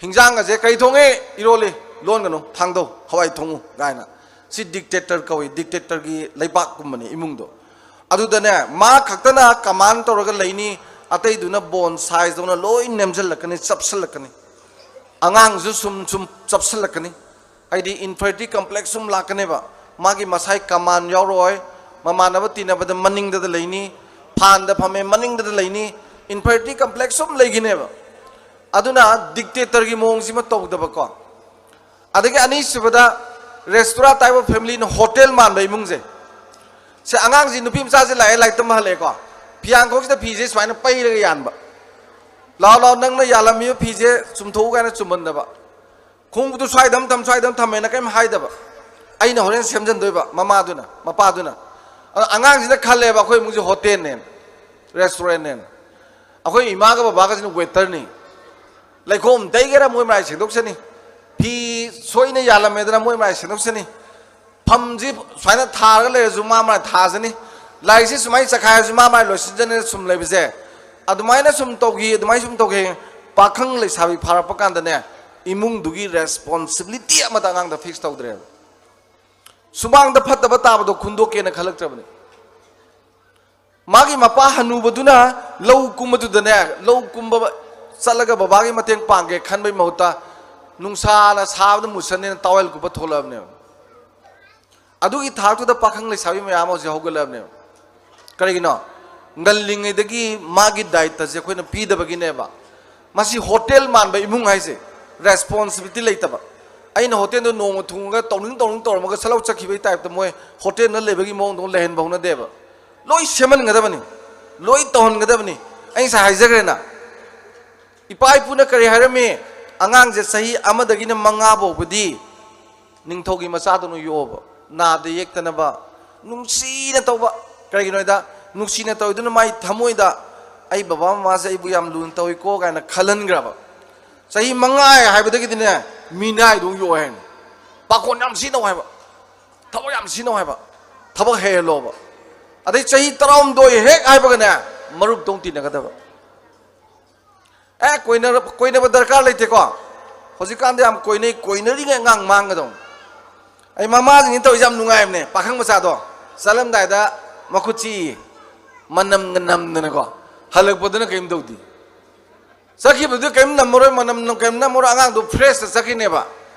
"ꯍꯤꯟꯖꯥꯡ ꯑꯁꯦ ꯀꯔꯤ ꯊꯣꯡꯉꯦ?" "ꯏꯔꯣꯜꯂꯤ"꯫ "ꯂꯣꯟꯒꯅꯨ, ꯊꯥꯡꯗꯧ, ꯍꯋꯥꯏ ꯊꯣꯡꯉꯨ" ꯀꯥꯏꯅ꯫ ꯁꯤ dictator ꯀꯧꯏ, dictatorꯒꯤ ꯂꯩꯕꯥꯛꯀꯨꯝꯕꯅꯤ ꯏꯃꯨꯡꯗꯣ꯫ ꯑꯗꯨꯗꯅꯦ, ꯃꯥ ꯈꯛꯇꯅ ꯀꯃꯥꯟ ꯇꯧꯔꯒ ꯂꯩꯅꯤ, ꯑꯇꯩꯗꯨꯅ ꯕꯣꯟ ꯁꯥꯏꯖꯗꯧꯅ ꯂꯣꯏ ꯅꯦꯝꯖꯜꯂꯛꯀꯅꯤ, ꯆꯞꯁꯜꯂꯛꯀꯅꯤ꯫ ꯑꯉꯥꯡꯁꯨ ꯁꯨꯝ ꯁꯨꯝ ꯆꯞꯁꯜꯂꯛꯀꯅꯤ꯫ ꯍꯥꯏꯗꯤ ꯏꯟꯐꯤꯔꯤꯌꯣꯔꯤꯇꯤ ꯀꯝꯄ꯭ꯂꯦꯛꯁ ꯁꯨꯝ ꯂꯥꯛꯀꯅꯦꯕ꯫ ꯃꯥꯒꯤ ꯃꯁꯥꯏ ꯀꯃꯥꯟ ꯌꯥꯎꯔꯛꯑꯣꯏ꯫ ꯃꯃꯥꯟꯅꯕ ꯇꯤꯟꯅꯕꯗ ꯃꯅꯤꯡꯗꯗ ꯂꯩꯅꯤ, ꯐꯥꯟꯗ ꯐꯝꯃꯦ ꯃꯅꯤꯡꯗꯗ ꯂꯩꯅꯤ, ꯏꯟꯐꯤꯔꯤꯌꯣꯔꯤꯇꯤ ꯀꯝꯄ꯭ꯂꯦꯛꯁ ꯁꯨꯝ ꯂꯩꯈꯤꯅꯦꯕ꯫ ꯑꯗꯨꯅ ꯗꯤꯛꯇꯦꯇꯔꯒꯤ ꯃꯑꯣꯡꯁꯤꯃ ꯇꯧꯗꯕꯀꯣ꯫ ꯑꯗꯒꯤ ꯑꯅꯤꯁꯨꯕꯗ, ꯔꯦꯁꯇꯨꯔꯥ ꯇꯥꯏꯞ ꯑꯣꯐ ꯐꯦꯃꯤꯂꯤꯅ ꯍꯣꯇꯦꯜ ꯃꯥꯟꯕ ꯏꯃꯨꯡꯁꯦ꯫ ꯁꯦ, ꯑꯉꯥꯡꯁꯤ, ꯅꯨꯄꯤ ꯃꯆꯥꯁꯦ ꯂꯥꯛꯑꯦ, ꯂꯥꯏꯔꯤꯛ ꯇꯝꯕ ꯍꯜꯂꯛꯑꯦꯀꯣ, ꯐꯤꯌꯥꯡꯈꯣꯛꯁꯤꯗ ꯐꯤꯁꯦ ꯁꯨꯃꯥꯏꯅ ꯄꯩꯔꯒ ꯌꯥꯟꯕ꯫ "ꯂꯥꯛꯑꯣ, ꯂꯥꯛꯑꯣ, ꯅꯪꯅ ꯌꯥꯜꯂꯝꯃꯤꯕ ꯐꯤꯁꯦ ꯆꯨꯝꯊꯣꯛꯎ" ꯀꯥꯏꯅ ꯆꯨꯝꯍꯟꯗꯕ꯫ "ꯈꯣꯡꯎꯞꯇꯨ ꯁ꯭ꯋꯥꯏꯗ ꯑꯃ ꯊꯝ, ꯁ꯭ꯋꯥꯏꯗ ꯑꯃ ꯊꯝꯃꯦꯅ" ꯀꯔꯤꯝ ꯍꯥꯏꯗꯕ꯫ "ꯑꯩꯅ ꯍꯣꯔꯦꯟ ꯁꯦꯝꯖꯟꯗꯣꯏꯕ", ꯃꯃꯥꯗꯨꯅ, ꯃꯄꯥꯗꯨꯅ꯫ ꯑꯗꯣ ꯑꯉꯥꯡꯁꯤꯅ ꯈꯜꯂꯦꯕ, "ꯑꯩꯈꯣꯏ ꯏꯃꯨꯡꯁꯦ ꯍꯣꯇꯦꯜꯅꯦꯅ, ꯔꯦꯁꯇꯨꯔꯦꯟꯅꯦꯅ꯫ ꯑꯩꯈꯣꯏ ꯏꯃꯥꯒ ꯕꯕꯥꯒꯁꯤꯅ ꯋꯦꯇꯔꯅꯤ꯫ ꯂꯩꯈꯣꯝ ꯇꯩꯒꯦꯔꯥ ꯃꯣꯏ ꯃꯔꯥꯏ ꯁꯦꯡꯗꯣꯛꯆꯅꯤ, ꯐꯤ ꯁꯣꯏꯅ ꯌꯥꯜꯂꯝꯃꯦꯗꯅ ꯃꯣꯏ ꯃꯔꯥꯏ ꯁꯦꯡꯗꯣꯛꯆꯅꯤ, ꯐꯝꯁꯤ ꯁꯨꯃꯥꯏꯅ ꯊꯥꯔꯒ ꯂꯩꯔꯁꯨ ꯃꯥ ꯃꯔꯥꯏ ꯊꯥꯖꯅꯤ, ꯂꯥꯏꯔꯤꯛꯁꯤ ꯁꯨꯃꯥꯏꯅ ꯆꯈꯥꯏꯔꯁꯨ ꯃꯥ ꯃꯔꯥꯏ ꯂꯣꯏꯁꯤꯟꯖꯅꯤꯅ ꯁꯨꯝ ꯂꯩꯕꯁꯦ꯫ ꯑꯗꯨꯃꯥꯏꯅ ꯁꯨꯝ ꯇꯧꯈꯤ, ꯑꯗꯨꯃꯥꯏꯅ ꯁꯨꯝ ꯇꯧꯈꯤ꯫ ꯄꯥꯈꯪ ꯂꯩꯁꯥꯕꯤ ꯐꯥꯔꯛꯄ ꯀꯥꯟꯗꯅꯦ, ꯏꯃꯨꯡꯗꯨꯒꯤ ꯔꯦꯁꯄꯣꯟꯁꯤꯕꯤꯂꯤꯇꯤ ꯑꯃꯗ ꯑꯉꯥꯡꯗ ꯐꯤꯛꯁ ꯇꯧꯗ꯭ꯔꯦꯕ꯫ ꯁꯨꯃꯥꯡꯗ ꯐꯠꯇꯕ ꯇꯥꯕꯗꯣ ꯈꯨꯟꯗꯣꯛꯀꯦꯅ ꯈꯜꯂꯛꯇ꯭ꯔꯕꯅꯤ꯫ ꯃꯥꯒꯤ ꯃꯄꯥ ꯍꯅꯨꯕꯗꯨꯅ ꯂꯧ ꯀꯨꯝꯕꯗꯨꯗꯅꯦ, ꯂꯧ ꯀꯨꯝꯕ ꯆꯠꯂꯒ ꯕꯕꯥꯒꯤ ꯃꯇꯦꯡ ꯄꯥꯡꯒꯦ ꯈꯟꯕꯒꯤ ꯃꯍꯨꯠꯇ, ꯅꯨꯡꯁꯥꯅ ꯁꯥꯕꯗ ꯃꯨꯁꯟꯅꯦꯅ ꯇꯥꯋꯦꯜ ꯀꯨꯞꯄ ꯊꯣꯛꯂꯛꯑꯕꯅꯦꯕ꯫ ꯑꯗꯨꯒꯤ ꯊꯥꯛꯇꯨꯗ ꯄꯥꯈꯪ ꯂꯩꯁꯥꯕꯤ ꯃꯌꯥꯝ ꯑꯃ ꯍꯧꯖꯤꯛ ꯍꯧꯒꯠꯂꯛꯑꯕꯅꯦꯕ꯫ ꯀꯔꯤꯒꯤꯅꯣ? ꯉꯜꯂꯤꯉꯩꯗꯒꯤ ꯃꯥꯒꯤ ꯗꯥꯏꯇꯁꯦ ꯑꯩꯈꯣꯏꯅ ꯄꯤꯗꯕꯒꯤꯅꯦꯕ꯫ ꯃꯁꯤ ꯍꯣꯇꯦꯜ ꯃꯥꯟꯕ ꯏꯃꯨꯡ ꯍꯥꯏꯁꯦ, ꯔꯦꯁꯄꯣꯟꯁꯤꯕꯤꯂꯤꯇꯤ ꯂꯩꯇꯕ꯫ ꯑꯩꯅ ꯍꯣꯇꯦꯜꯗꯣ ꯅꯣꯡꯃ ꯊꯨꯡꯉꯒ ꯇꯧꯅꯤꯡ ꯇꯧꯅꯤꯡ ꯇꯧꯔꯝꯃꯒ ꯁꯠ ꯂꯥꯎ ꯆꯠꯈꯤꯕꯒꯤ ꯇꯥꯏꯞꯇ ꯃꯣꯏ ꯍꯣꯇꯦꯜꯗ ꯂꯩꯕꯒꯤ ꯃꯑꯣꯡꯗ ꯂꯩꯍꯟꯕ ꯍꯧꯅꯗꯦꯕ꯫ ꯂꯣꯏ ꯁꯦꯝꯍꯟꯒꯗꯕꯅꯤ, ꯂꯣꯏ ꯇꯧꯍꯟꯒꯗꯕꯅꯤ꯫ ꯑꯩ ꯉꯁꯥꯏ ꯍꯥꯏꯖꯈ꯭ꯔꯦꯅ, ꯏꯄꯥ ꯏꯄꯨꯅ ꯀꯔꯤ ꯍꯥꯏꯔꯝꯃꯤ? "ꯑꯉꯥꯡꯁꯦ ꯆꯍꯤ ꯑꯃꯗꯒꯤꯅ ꯃꯉꯥ ꯐꯥꯎꯕꯗꯤ ꯅꯤꯡꯊꯧꯒꯤ ꯃꯆꯥꯗꯧꯅ ꯌꯣꯛꯑꯣꯕ, ꯅꯥꯗ ꯌꯦꯛꯇꯅꯕ, ꯅꯨꯡꯁꯤꯅ ꯇꯧꯕ"꯫ ꯀꯔꯤꯒꯤꯅꯣ ꯍꯥꯏꯗ, ꯅꯨꯡꯁꯤꯅ ꯇꯧꯔꯤꯗꯨꯅ ꯃꯥꯏ ꯊꯃꯣꯏꯗ, "ꯑꯩ ꯕꯕꯥ ꯃꯃꯥꯁꯦ ꯑꯩꯕꯨ ꯌꯥꯝ ꯂꯨꯅ ꯇꯧꯏꯀꯣ" ꯀꯥꯏꯅ ꯈꯜꯍꯟꯈ꯭ꯔꯕ꯫ ꯆꯍꯤ ꯃꯉꯥ ꯍꯥꯏꯕꯗꯒꯤꯗꯤꯅꯦ, ꯃꯤꯅꯥꯏꯗꯧꯅ ꯌꯣꯛꯑꯣ ꯍꯥꯏꯅꯤ, ꯄꯥꯈꯣꯟ ꯌꯥꯝ ꯁꯤꯖꯤꯟꯅꯧ ꯍꯥꯏꯕ, ꯊꯕꯛ ꯌꯥꯝ ꯁꯤꯖꯤꯟꯅꯧ ꯍꯥꯏꯕ, ꯊꯕꯛ ꯍꯩꯍꯜꯂꯣꯕ꯫ ꯑꯗꯩ ꯆꯍꯤ ꯇꯔꯥꯍꯨꯝꯗꯣꯏ ꯍꯦꯛ ꯍꯥꯏꯕꯒꯅꯦ, ꯃꯔꯨꯞꯇꯧꯅ ꯇꯤꯟꯅꯒꯗꯕ꯫ ꯑꯦ, ꯀꯣꯏꯅꯔ-, ꯀꯣꯏꯅꯕ ꯗꯔꯀꯥꯔ ꯂꯩꯇꯦꯀꯣ꯫ ꯍꯧꯖꯤꯛꯀꯥꯟꯗꯤ ꯌꯥꯝ ꯀꯣꯏꯅꯩ, ꯀꯣꯏꯅꯔꯤꯉꯩ ꯑꯉꯥꯡ ꯃꯥꯡꯒꯗꯧꯅꯤ꯫ ꯑꯩ ꯃꯃꯥꯁꯤꯡꯁꯤ ꯇꯧꯔꯤꯁꯦ ꯌꯥꯝ ꯅꯨꯡꯉꯥꯏꯕꯅꯦ꯫ ꯄꯥꯈꯪ ꯃꯆꯥꯗꯣ ꯆꯠꯂꯝꯗꯥꯏꯗ ꯃꯈꯨꯠ ꯆꯤꯛꯏ, ꯃꯅꯝꯒ ꯅꯝꯗꯅꯀꯣ꯫ ꯍꯜꯂꯛꯄꯗꯅ ꯀꯔꯤꯝ ꯇꯧꯗꯦ꯫ ꯆꯠꯈꯤꯕꯗꯨꯗꯤ ꯀꯔꯤꯝ ꯅꯝꯃꯔꯣꯏ, ꯃꯅꯝ ꯀꯔꯤꯝ ꯅꯝꯃꯔꯣꯏ, ꯑꯉꯥꯡꯗꯣ ꯐ꯭ꯔꯦꯁꯇ ꯆꯠꯈꯤꯅꯦꯕ꯫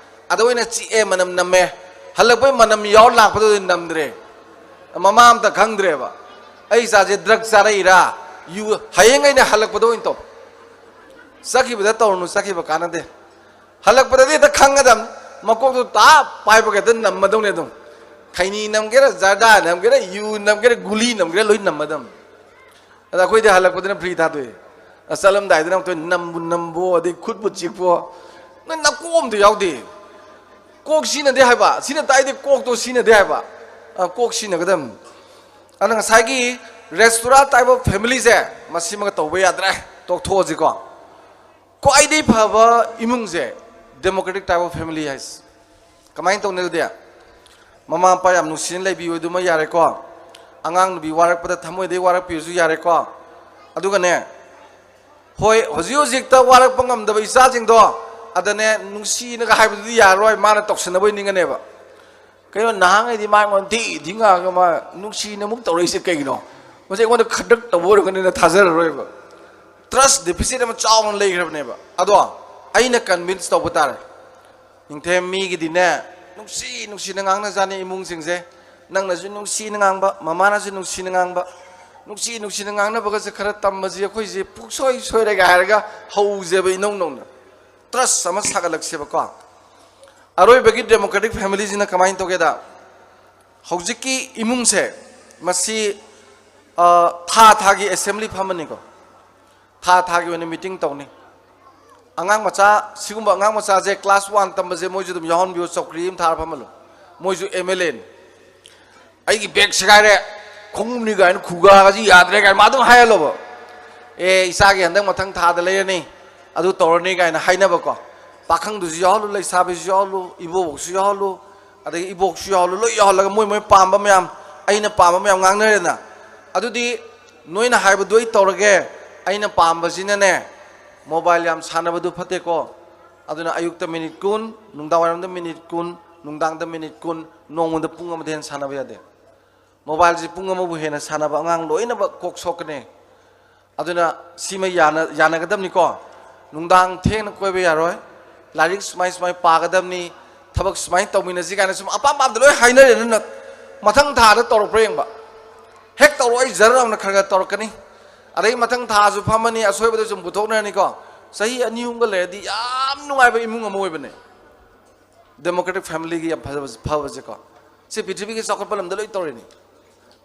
ꯑꯗ ꯑꯣꯏꯅ ꯆꯤꯛꯑꯦ, ꯃꯅꯝ ꯅꯝꯃꯦ꯫ ꯍꯜꯂꯛꯄꯩ ꯃꯅꯝ ꯌꯥꯎꯔ ꯂꯥꯛꯄꯗꯨꯗꯤ ꯅꯝꯗ꯭ꯔꯦ꯫ ꯃꯃꯥ ꯑꯝꯇ ꯈꯪꯗ꯭ꯔꯦꯕ꯫ ꯑꯩ ꯏꯆꯥꯁꯦ ꯗ꯭ꯔꯒ ꯆꯥꯔꯛꯏꯔꯥ, ꯌꯨ, ꯍꯌꯦꯡ ꯑꯩꯅ ꯍꯜꯂꯛꯄꯗ ꯑꯣꯏꯅ ꯇꯧ꯫ ꯆꯠꯈꯤꯕꯗ ꯇꯧꯔꯨꯅꯨ, ꯆꯠꯈꯤꯕ ꯀꯥꯟꯅꯗꯦ꯫ ꯍꯜꯂꯛꯄꯗꯗꯤ ꯍꯦꯛꯇ ꯈꯪꯒꯗꯕꯅꯤ꯫ ꯃꯀꯣꯛꯇꯨ ꯇꯥ ꯄꯥꯏꯕꯒ ꯍꯦꯛꯇ ꯅꯝꯃꯗꯧꯅꯤ ꯑꯗꯨꯝ꯫ ꯈꯩꯅꯤ ꯅꯝꯒꯦꯔꯥ, ꯖꯔꯗꯥ ꯅꯝꯒꯦꯔꯥ, ꯌꯨ ꯅꯝꯒꯦꯔꯥ, ꯒꯨꯂꯤ ꯅꯝꯒꯦꯔꯥ, ꯂꯣꯏ ꯅꯝꯃꯗꯕꯅꯤ꯫ ꯑꯗ ꯑꯩꯈꯣꯏꯗꯤ ꯍꯜꯂꯛꯄꯗꯅ ꯐ꯭ꯔꯤ ꯊꯥꯗꯣꯛꯑꯦ꯫ ꯑꯁ, ꯆꯠꯂꯝꯗꯥꯏꯗꯅ ꯑꯃꯨꯛꯇꯣꯏ ꯅꯝꯕꯨ ꯅꯝꯕꯣ, ꯑꯗꯩ ꯈꯨꯠꯄꯨ ꯆꯤꯛꯄꯣ꯫ ꯅꯣꯏ ꯅꯀꯣꯛ ꯑꯝꯇ ꯌꯥꯎꯗꯦ꯫ ꯀꯣꯛ ꯁꯤꯖꯤꯟꯅꯗꯦ ꯍꯥꯏꯕ꯫ ꯁꯤꯅ ꯇꯥꯛꯏꯗꯤ ꯀꯣꯛꯇꯣ ꯁꯤꯖꯤꯟꯅꯗꯦ ꯍꯥꯏꯕ꯫ ꯑ, ꯀꯣꯛ ꯁꯤꯖꯤꯟꯅꯒꯗꯕꯅꯤ꯫ ꯑꯗꯨꯅ ꯉꯁꯥꯏꯒꯤ restaurant type of familyꯁꯦ, ꯃꯁꯤꯃꯒ ꯇꯧꯕ ꯌꯥꯗ꯭ꯔꯦ꯫ ꯇꯣꯛꯊꯣꯛꯑꯁꯤꯀꯣ꯫ ꯈ꯭ꯋꯥꯏꯗꯒꯤ ꯐꯕ ꯏꯃꯨꯡꯁꯦ democratic type of family ꯍꯥꯏꯁꯦ꯫ ꯀꯃꯥꯏꯅ ꯇꯧꯅꯤ ꯑꯗꯨꯗꯤ? ꯃꯃꯥ ꯃꯄꯥ ꯌꯥꯝ ꯅꯨꯡꯁꯤꯅ ꯂꯩꯕꯤꯌꯨ ꯑꯗꯨꯃ ꯌꯥꯔꯦꯀꯣ꯫ ꯑꯉꯥꯡ ꯅꯨꯄꯤ ꯋꯥꯔꯛꯄꯗ ꯊꯃꯣꯏꯗꯩ ꯋꯥꯔꯛꯄꯤꯔꯁꯨ ꯌꯥꯔꯦꯀꯣ꯫ ꯑꯗꯨꯒꯅꯦ, ꯍꯣꯏ, ꯍꯧꯖꯤꯛ ꯍꯧꯖꯤꯛꯇ ꯋꯥꯔꯛꯄ ꯉꯝꯗꯕ ꯏꯆꯥꯁꯤꯡꯗꯣ, ꯑꯗꯅꯦ, ꯅꯨꯡꯁꯤꯅꯒ ꯍꯥꯏꯕꯗꯨꯗꯤ ꯌꯥꯔꯔꯣꯏ, ꯃꯥꯅ ꯇꯧꯁꯟꯅꯕꯣꯏ ꯅꯤꯡꯒꯅꯦꯕ꯫ ꯀꯩꯅꯣ, ꯅꯍꯥꯟꯉꯩꯗꯤ ꯃꯥ ꯑꯩꯉꯣꯟꯗ ꯊꯤ ꯊꯤ ꯉꯥꯡꯉꯒ ꯃꯥ ꯅꯨꯡꯁꯤꯅ ꯑꯃꯨꯛ ꯇꯧꯔꯛꯏꯁꯦ ꯀꯩꯒꯤꯅꯣ? ꯃꯁꯤ ꯑꯩꯉꯣꯟꯗ ꯈꯗ꯭ꯔꯛ ꯇꯧꯕ ꯑꯣꯏꯔꯝꯒꯅꯤꯅ ꯊꯥꯖꯔꯔꯣꯏꯕ꯫ Trust deficit ꯑꯃ ꯆꯥꯎꯅ ꯂꯩꯈ꯭ꯔꯕꯅꯦꯕ꯫ ꯑꯗꯣ ꯑꯩꯅ convince ꯇꯧꯕ ꯇꯥꯔꯦ꯫ ꯅꯤꯡꯊꯦꯝ, ꯃꯤꯒꯤꯗꯤꯅꯦ, ꯅꯨꯡꯁꯤ ꯅꯨꯡꯁꯤꯅ ꯉꯥꯡꯅꯖꯥꯠꯅꯤ ꯏꯃꯨꯡꯁꯤꯡꯁꯦ꯫ ꯅꯪꯅꯁꯨ ꯅꯨꯡꯁꯤꯅ ꯉꯥꯡꯕ, ꯃꯃꯥꯅꯁꯨ ꯅꯨꯡꯁꯤꯅ ꯉꯥꯡꯕ꯫ ꯅꯨꯡꯁꯤ ꯅꯨꯡꯁꯤꯅ ꯉꯥꯡꯅꯕꯒꯁꯦ ꯈꯔ ꯇꯝꯕꯁꯤ ꯑꯩꯈꯣꯏꯁꯦ ꯄꯨꯛꯁꯣꯏ ꯁꯣꯏꯔꯦꯒ ꯍꯥꯏꯔꯒ ꯍꯧꯁꯦꯕ ꯏꯅꯧ ꯅꯧꯅ꯫ Trust ꯑꯃ ꯁꯥꯒꯠꯂꯛꯁꯦꯕꯀꯣ꯫ ꯑꯔꯣꯏꯕꯒꯤ democratic familyꯁꯤꯅ ꯀꯃꯥꯏꯅ ꯇꯧꯒꯦꯗ, ꯍꯧꯖꯤꯛꯀꯤ ꯏꯃꯨꯡꯁꯦ, ꯃꯁꯤ, ꯑ, ꯊꯥ ꯊꯥꯒꯤ assembly ꯐꯝꯃꯅꯤꯀꯣ꯫ ꯊꯥ ꯊꯥꯒꯤ ꯑꯣꯏꯅ meeting ꯇꯧꯅꯤ꯫ ꯑꯉꯥꯡ ꯃꯆꯥ, ꯁꯤꯒꯨꯝꯕ ꯑꯉꯥꯡ ꯃꯆꯥꯁꯦ class one ꯇꯝꯕꯁꯦ ꯃꯣꯏꯁꯨ ꯑꯗꯨꯝ ꯌꯥꯎꯍꯟꯕꯤꯌꯨ, ꯆꯧꯀ꯭ꯔꯤ ꯑꯃ ꯊꯥꯔ ꯐꯝꯍꯜꯂꯨ꯫ ꯃꯣꯏꯁꯨ MLAꯅꯤ꯫ "ꯑꯩꯒꯤ bag ꯁꯦꯒꯥꯏꯔꯦ, ꯈꯣꯡꯎꯞꯅꯤ" ꯀꯥꯏꯅ, "ꯈꯨꯒꯥꯒꯁꯤ ꯌꯥꯗ꯭ꯔꯦ" ꯀꯥꯏꯅ ꯃꯥ ꯑꯗꯨꯝ ꯍꯥꯏꯍꯜꯂꯣꯕ꯫ "ꯑꯦ, ꯏꯆꯥꯒꯤ ꯍꯟꯗꯛ ꯃꯊꯪ ꯊꯥꯗ ꯂꯩꯔꯅꯤ, ꯑꯗꯨ ꯇꯧꯔꯅꯤ" ꯀꯥꯏꯅ ꯍꯥꯏꯅꯕꯀꯣ꯫ ꯄꯥꯈꯪꯗꯨꯁꯨ ꯌꯥꯎꯍꯜꯂꯨ, ꯂꯩꯁꯥꯕꯤꯁꯨ ꯌꯥꯎꯍꯜꯂꯨ, ꯏꯕꯣꯛꯁꯨ ꯌꯥꯎꯍꯜꯂꯨ, ꯑꯗꯒꯤ ꯏꯕꯣꯛꯁꯨ ꯌꯥꯎꯍꯜꯂꯨ, ꯂꯣꯏ ꯌꯥꯎꯍꯜꯂꯒ ꯃꯣꯏ ꯃꯣꯏ ꯄꯥꯝꯕ ꯃꯌꯥꯝ, ꯑꯩꯅ ꯄꯥꯝꯕ ꯃꯌꯥꯝ ꯉꯥꯡꯅꯔꯦꯗꯅ꯫ ꯑꯗꯨꯗꯤ ꯅꯣꯏꯅ ꯍꯥꯏꯕꯗꯨ ꯑꯩ ꯇꯧꯔꯒꯦ, ꯑꯩꯅ ꯄꯥꯝꯕꯁꯤꯅꯅꯦ, mobile ꯌꯥꯝ ꯁꯥꯟꯅꯕꯗꯨ ꯐꯠꯇꯦꯀꯣ꯫ ꯑꯗꯨꯅ ꯑꯌꯨꯛꯇ minute ꯀꯨꯟ, ꯅꯨꯡꯗꯥꯡꯋꯥꯏꯔꯝꯗ minute ꯀꯨꯟ, ꯅꯨꯡꯗꯥꯡꯗ minute ꯀꯨꯟ, ꯅꯣꯡꯃꯗ ꯄꯨꯡ ꯑꯃꯗ ꯍꯦꯟꯅ ꯁꯥꯟꯅꯕ ꯌꯥꯗꯦ꯫ ꯃꯣꯕꯥꯏꯜꯁꯤ ꯄꯨꯡ ꯑꯃꯕꯨ ꯍꯦꯟꯅ ꯁꯥꯟꯅꯕ ꯑꯉꯥꯡ ꯂꯣꯏꯅꯃꯛ ꯀꯣꯛ ꯁꯣꯛꯀꯅꯤ꯫ ꯑꯗꯨꯅ ꯁꯤꯃ ꯌꯥꯅ-, ꯌꯥꯅꯒꯗꯕꯅꯤꯀꯣ꯫ ꯅꯨꯡꯗꯥꯡ ꯊꯦꯡꯅ ꯀꯣꯏꯕ ꯌꯥꯔꯣꯏ꯫ ꯂꯥꯏꯔꯤꯛ ꯁꯨꯃꯥꯏ ꯁꯨꯃꯥꯏ ꯄꯥꯒꯗꯕꯅꯤ, ꯊꯕꯛ ꯁꯨꯃꯥꯏꯅ ꯇꯧꯃꯤꯟꯅꯁꯤ ꯀꯥꯏꯅ ꯁꯨꯝ ꯑꯄꯥꯝ ꯄꯥꯝꯗ ꯂꯣꯏ ꯍꯥꯏꯅꯔꯦ꯫ ꯑꯗꯨꯅ ꯃꯊꯪ ꯊꯥꯗ ꯇꯧꯔꯛꯄ꯭ꯔꯥ ꯌꯦꯡꯕ꯫ ꯍꯦꯛ ꯇꯧꯔꯛꯑꯣ, ꯑꯩ ꯖꯔ ꯑꯃꯅ ꯈꯔ ꯈꯔ ꯇꯧꯔꯛꯀꯅꯤ꯫ ꯑꯗꯩ ꯃꯊꯪ ꯊꯥꯁꯨ ꯐꯝꯃꯅꯤ, ꯑꯁꯣꯏꯕꯗ ꯁꯨꯝ ꯄꯨꯊꯣꯛꯅꯔꯅꯤꯀꯣ꯫ ꯆꯍꯤ ꯑꯅꯤ ꯑꯍꯨꯝꯒ ꯂꯩꯔꯗꯤ ꯌꯥꯝ ꯅꯨꯡꯉꯥꯏꯕ ꯏꯃꯨꯡ ꯑꯃ ꯑꯣꯏꯕꯅꯦ꯫ ꯗꯦꯃꯣꯀ꯭ꯔꯦꯇꯤꯛ ꯐꯦꯃꯤꯂꯤꯒꯤ ꯌꯥꯝ ꯐꯖꯕ, ꯐꯕꯁꯦꯀꯣ꯫ ꯁꯤ ꯄ꯭ꯔꯤꯊꯤꯕꯤꯒꯤ ꯆꯥꯎꯈꯠꯄ ꯂꯝꯗ ꯂꯣꯏ ꯇꯧꯔꯤꯅꯤ꯫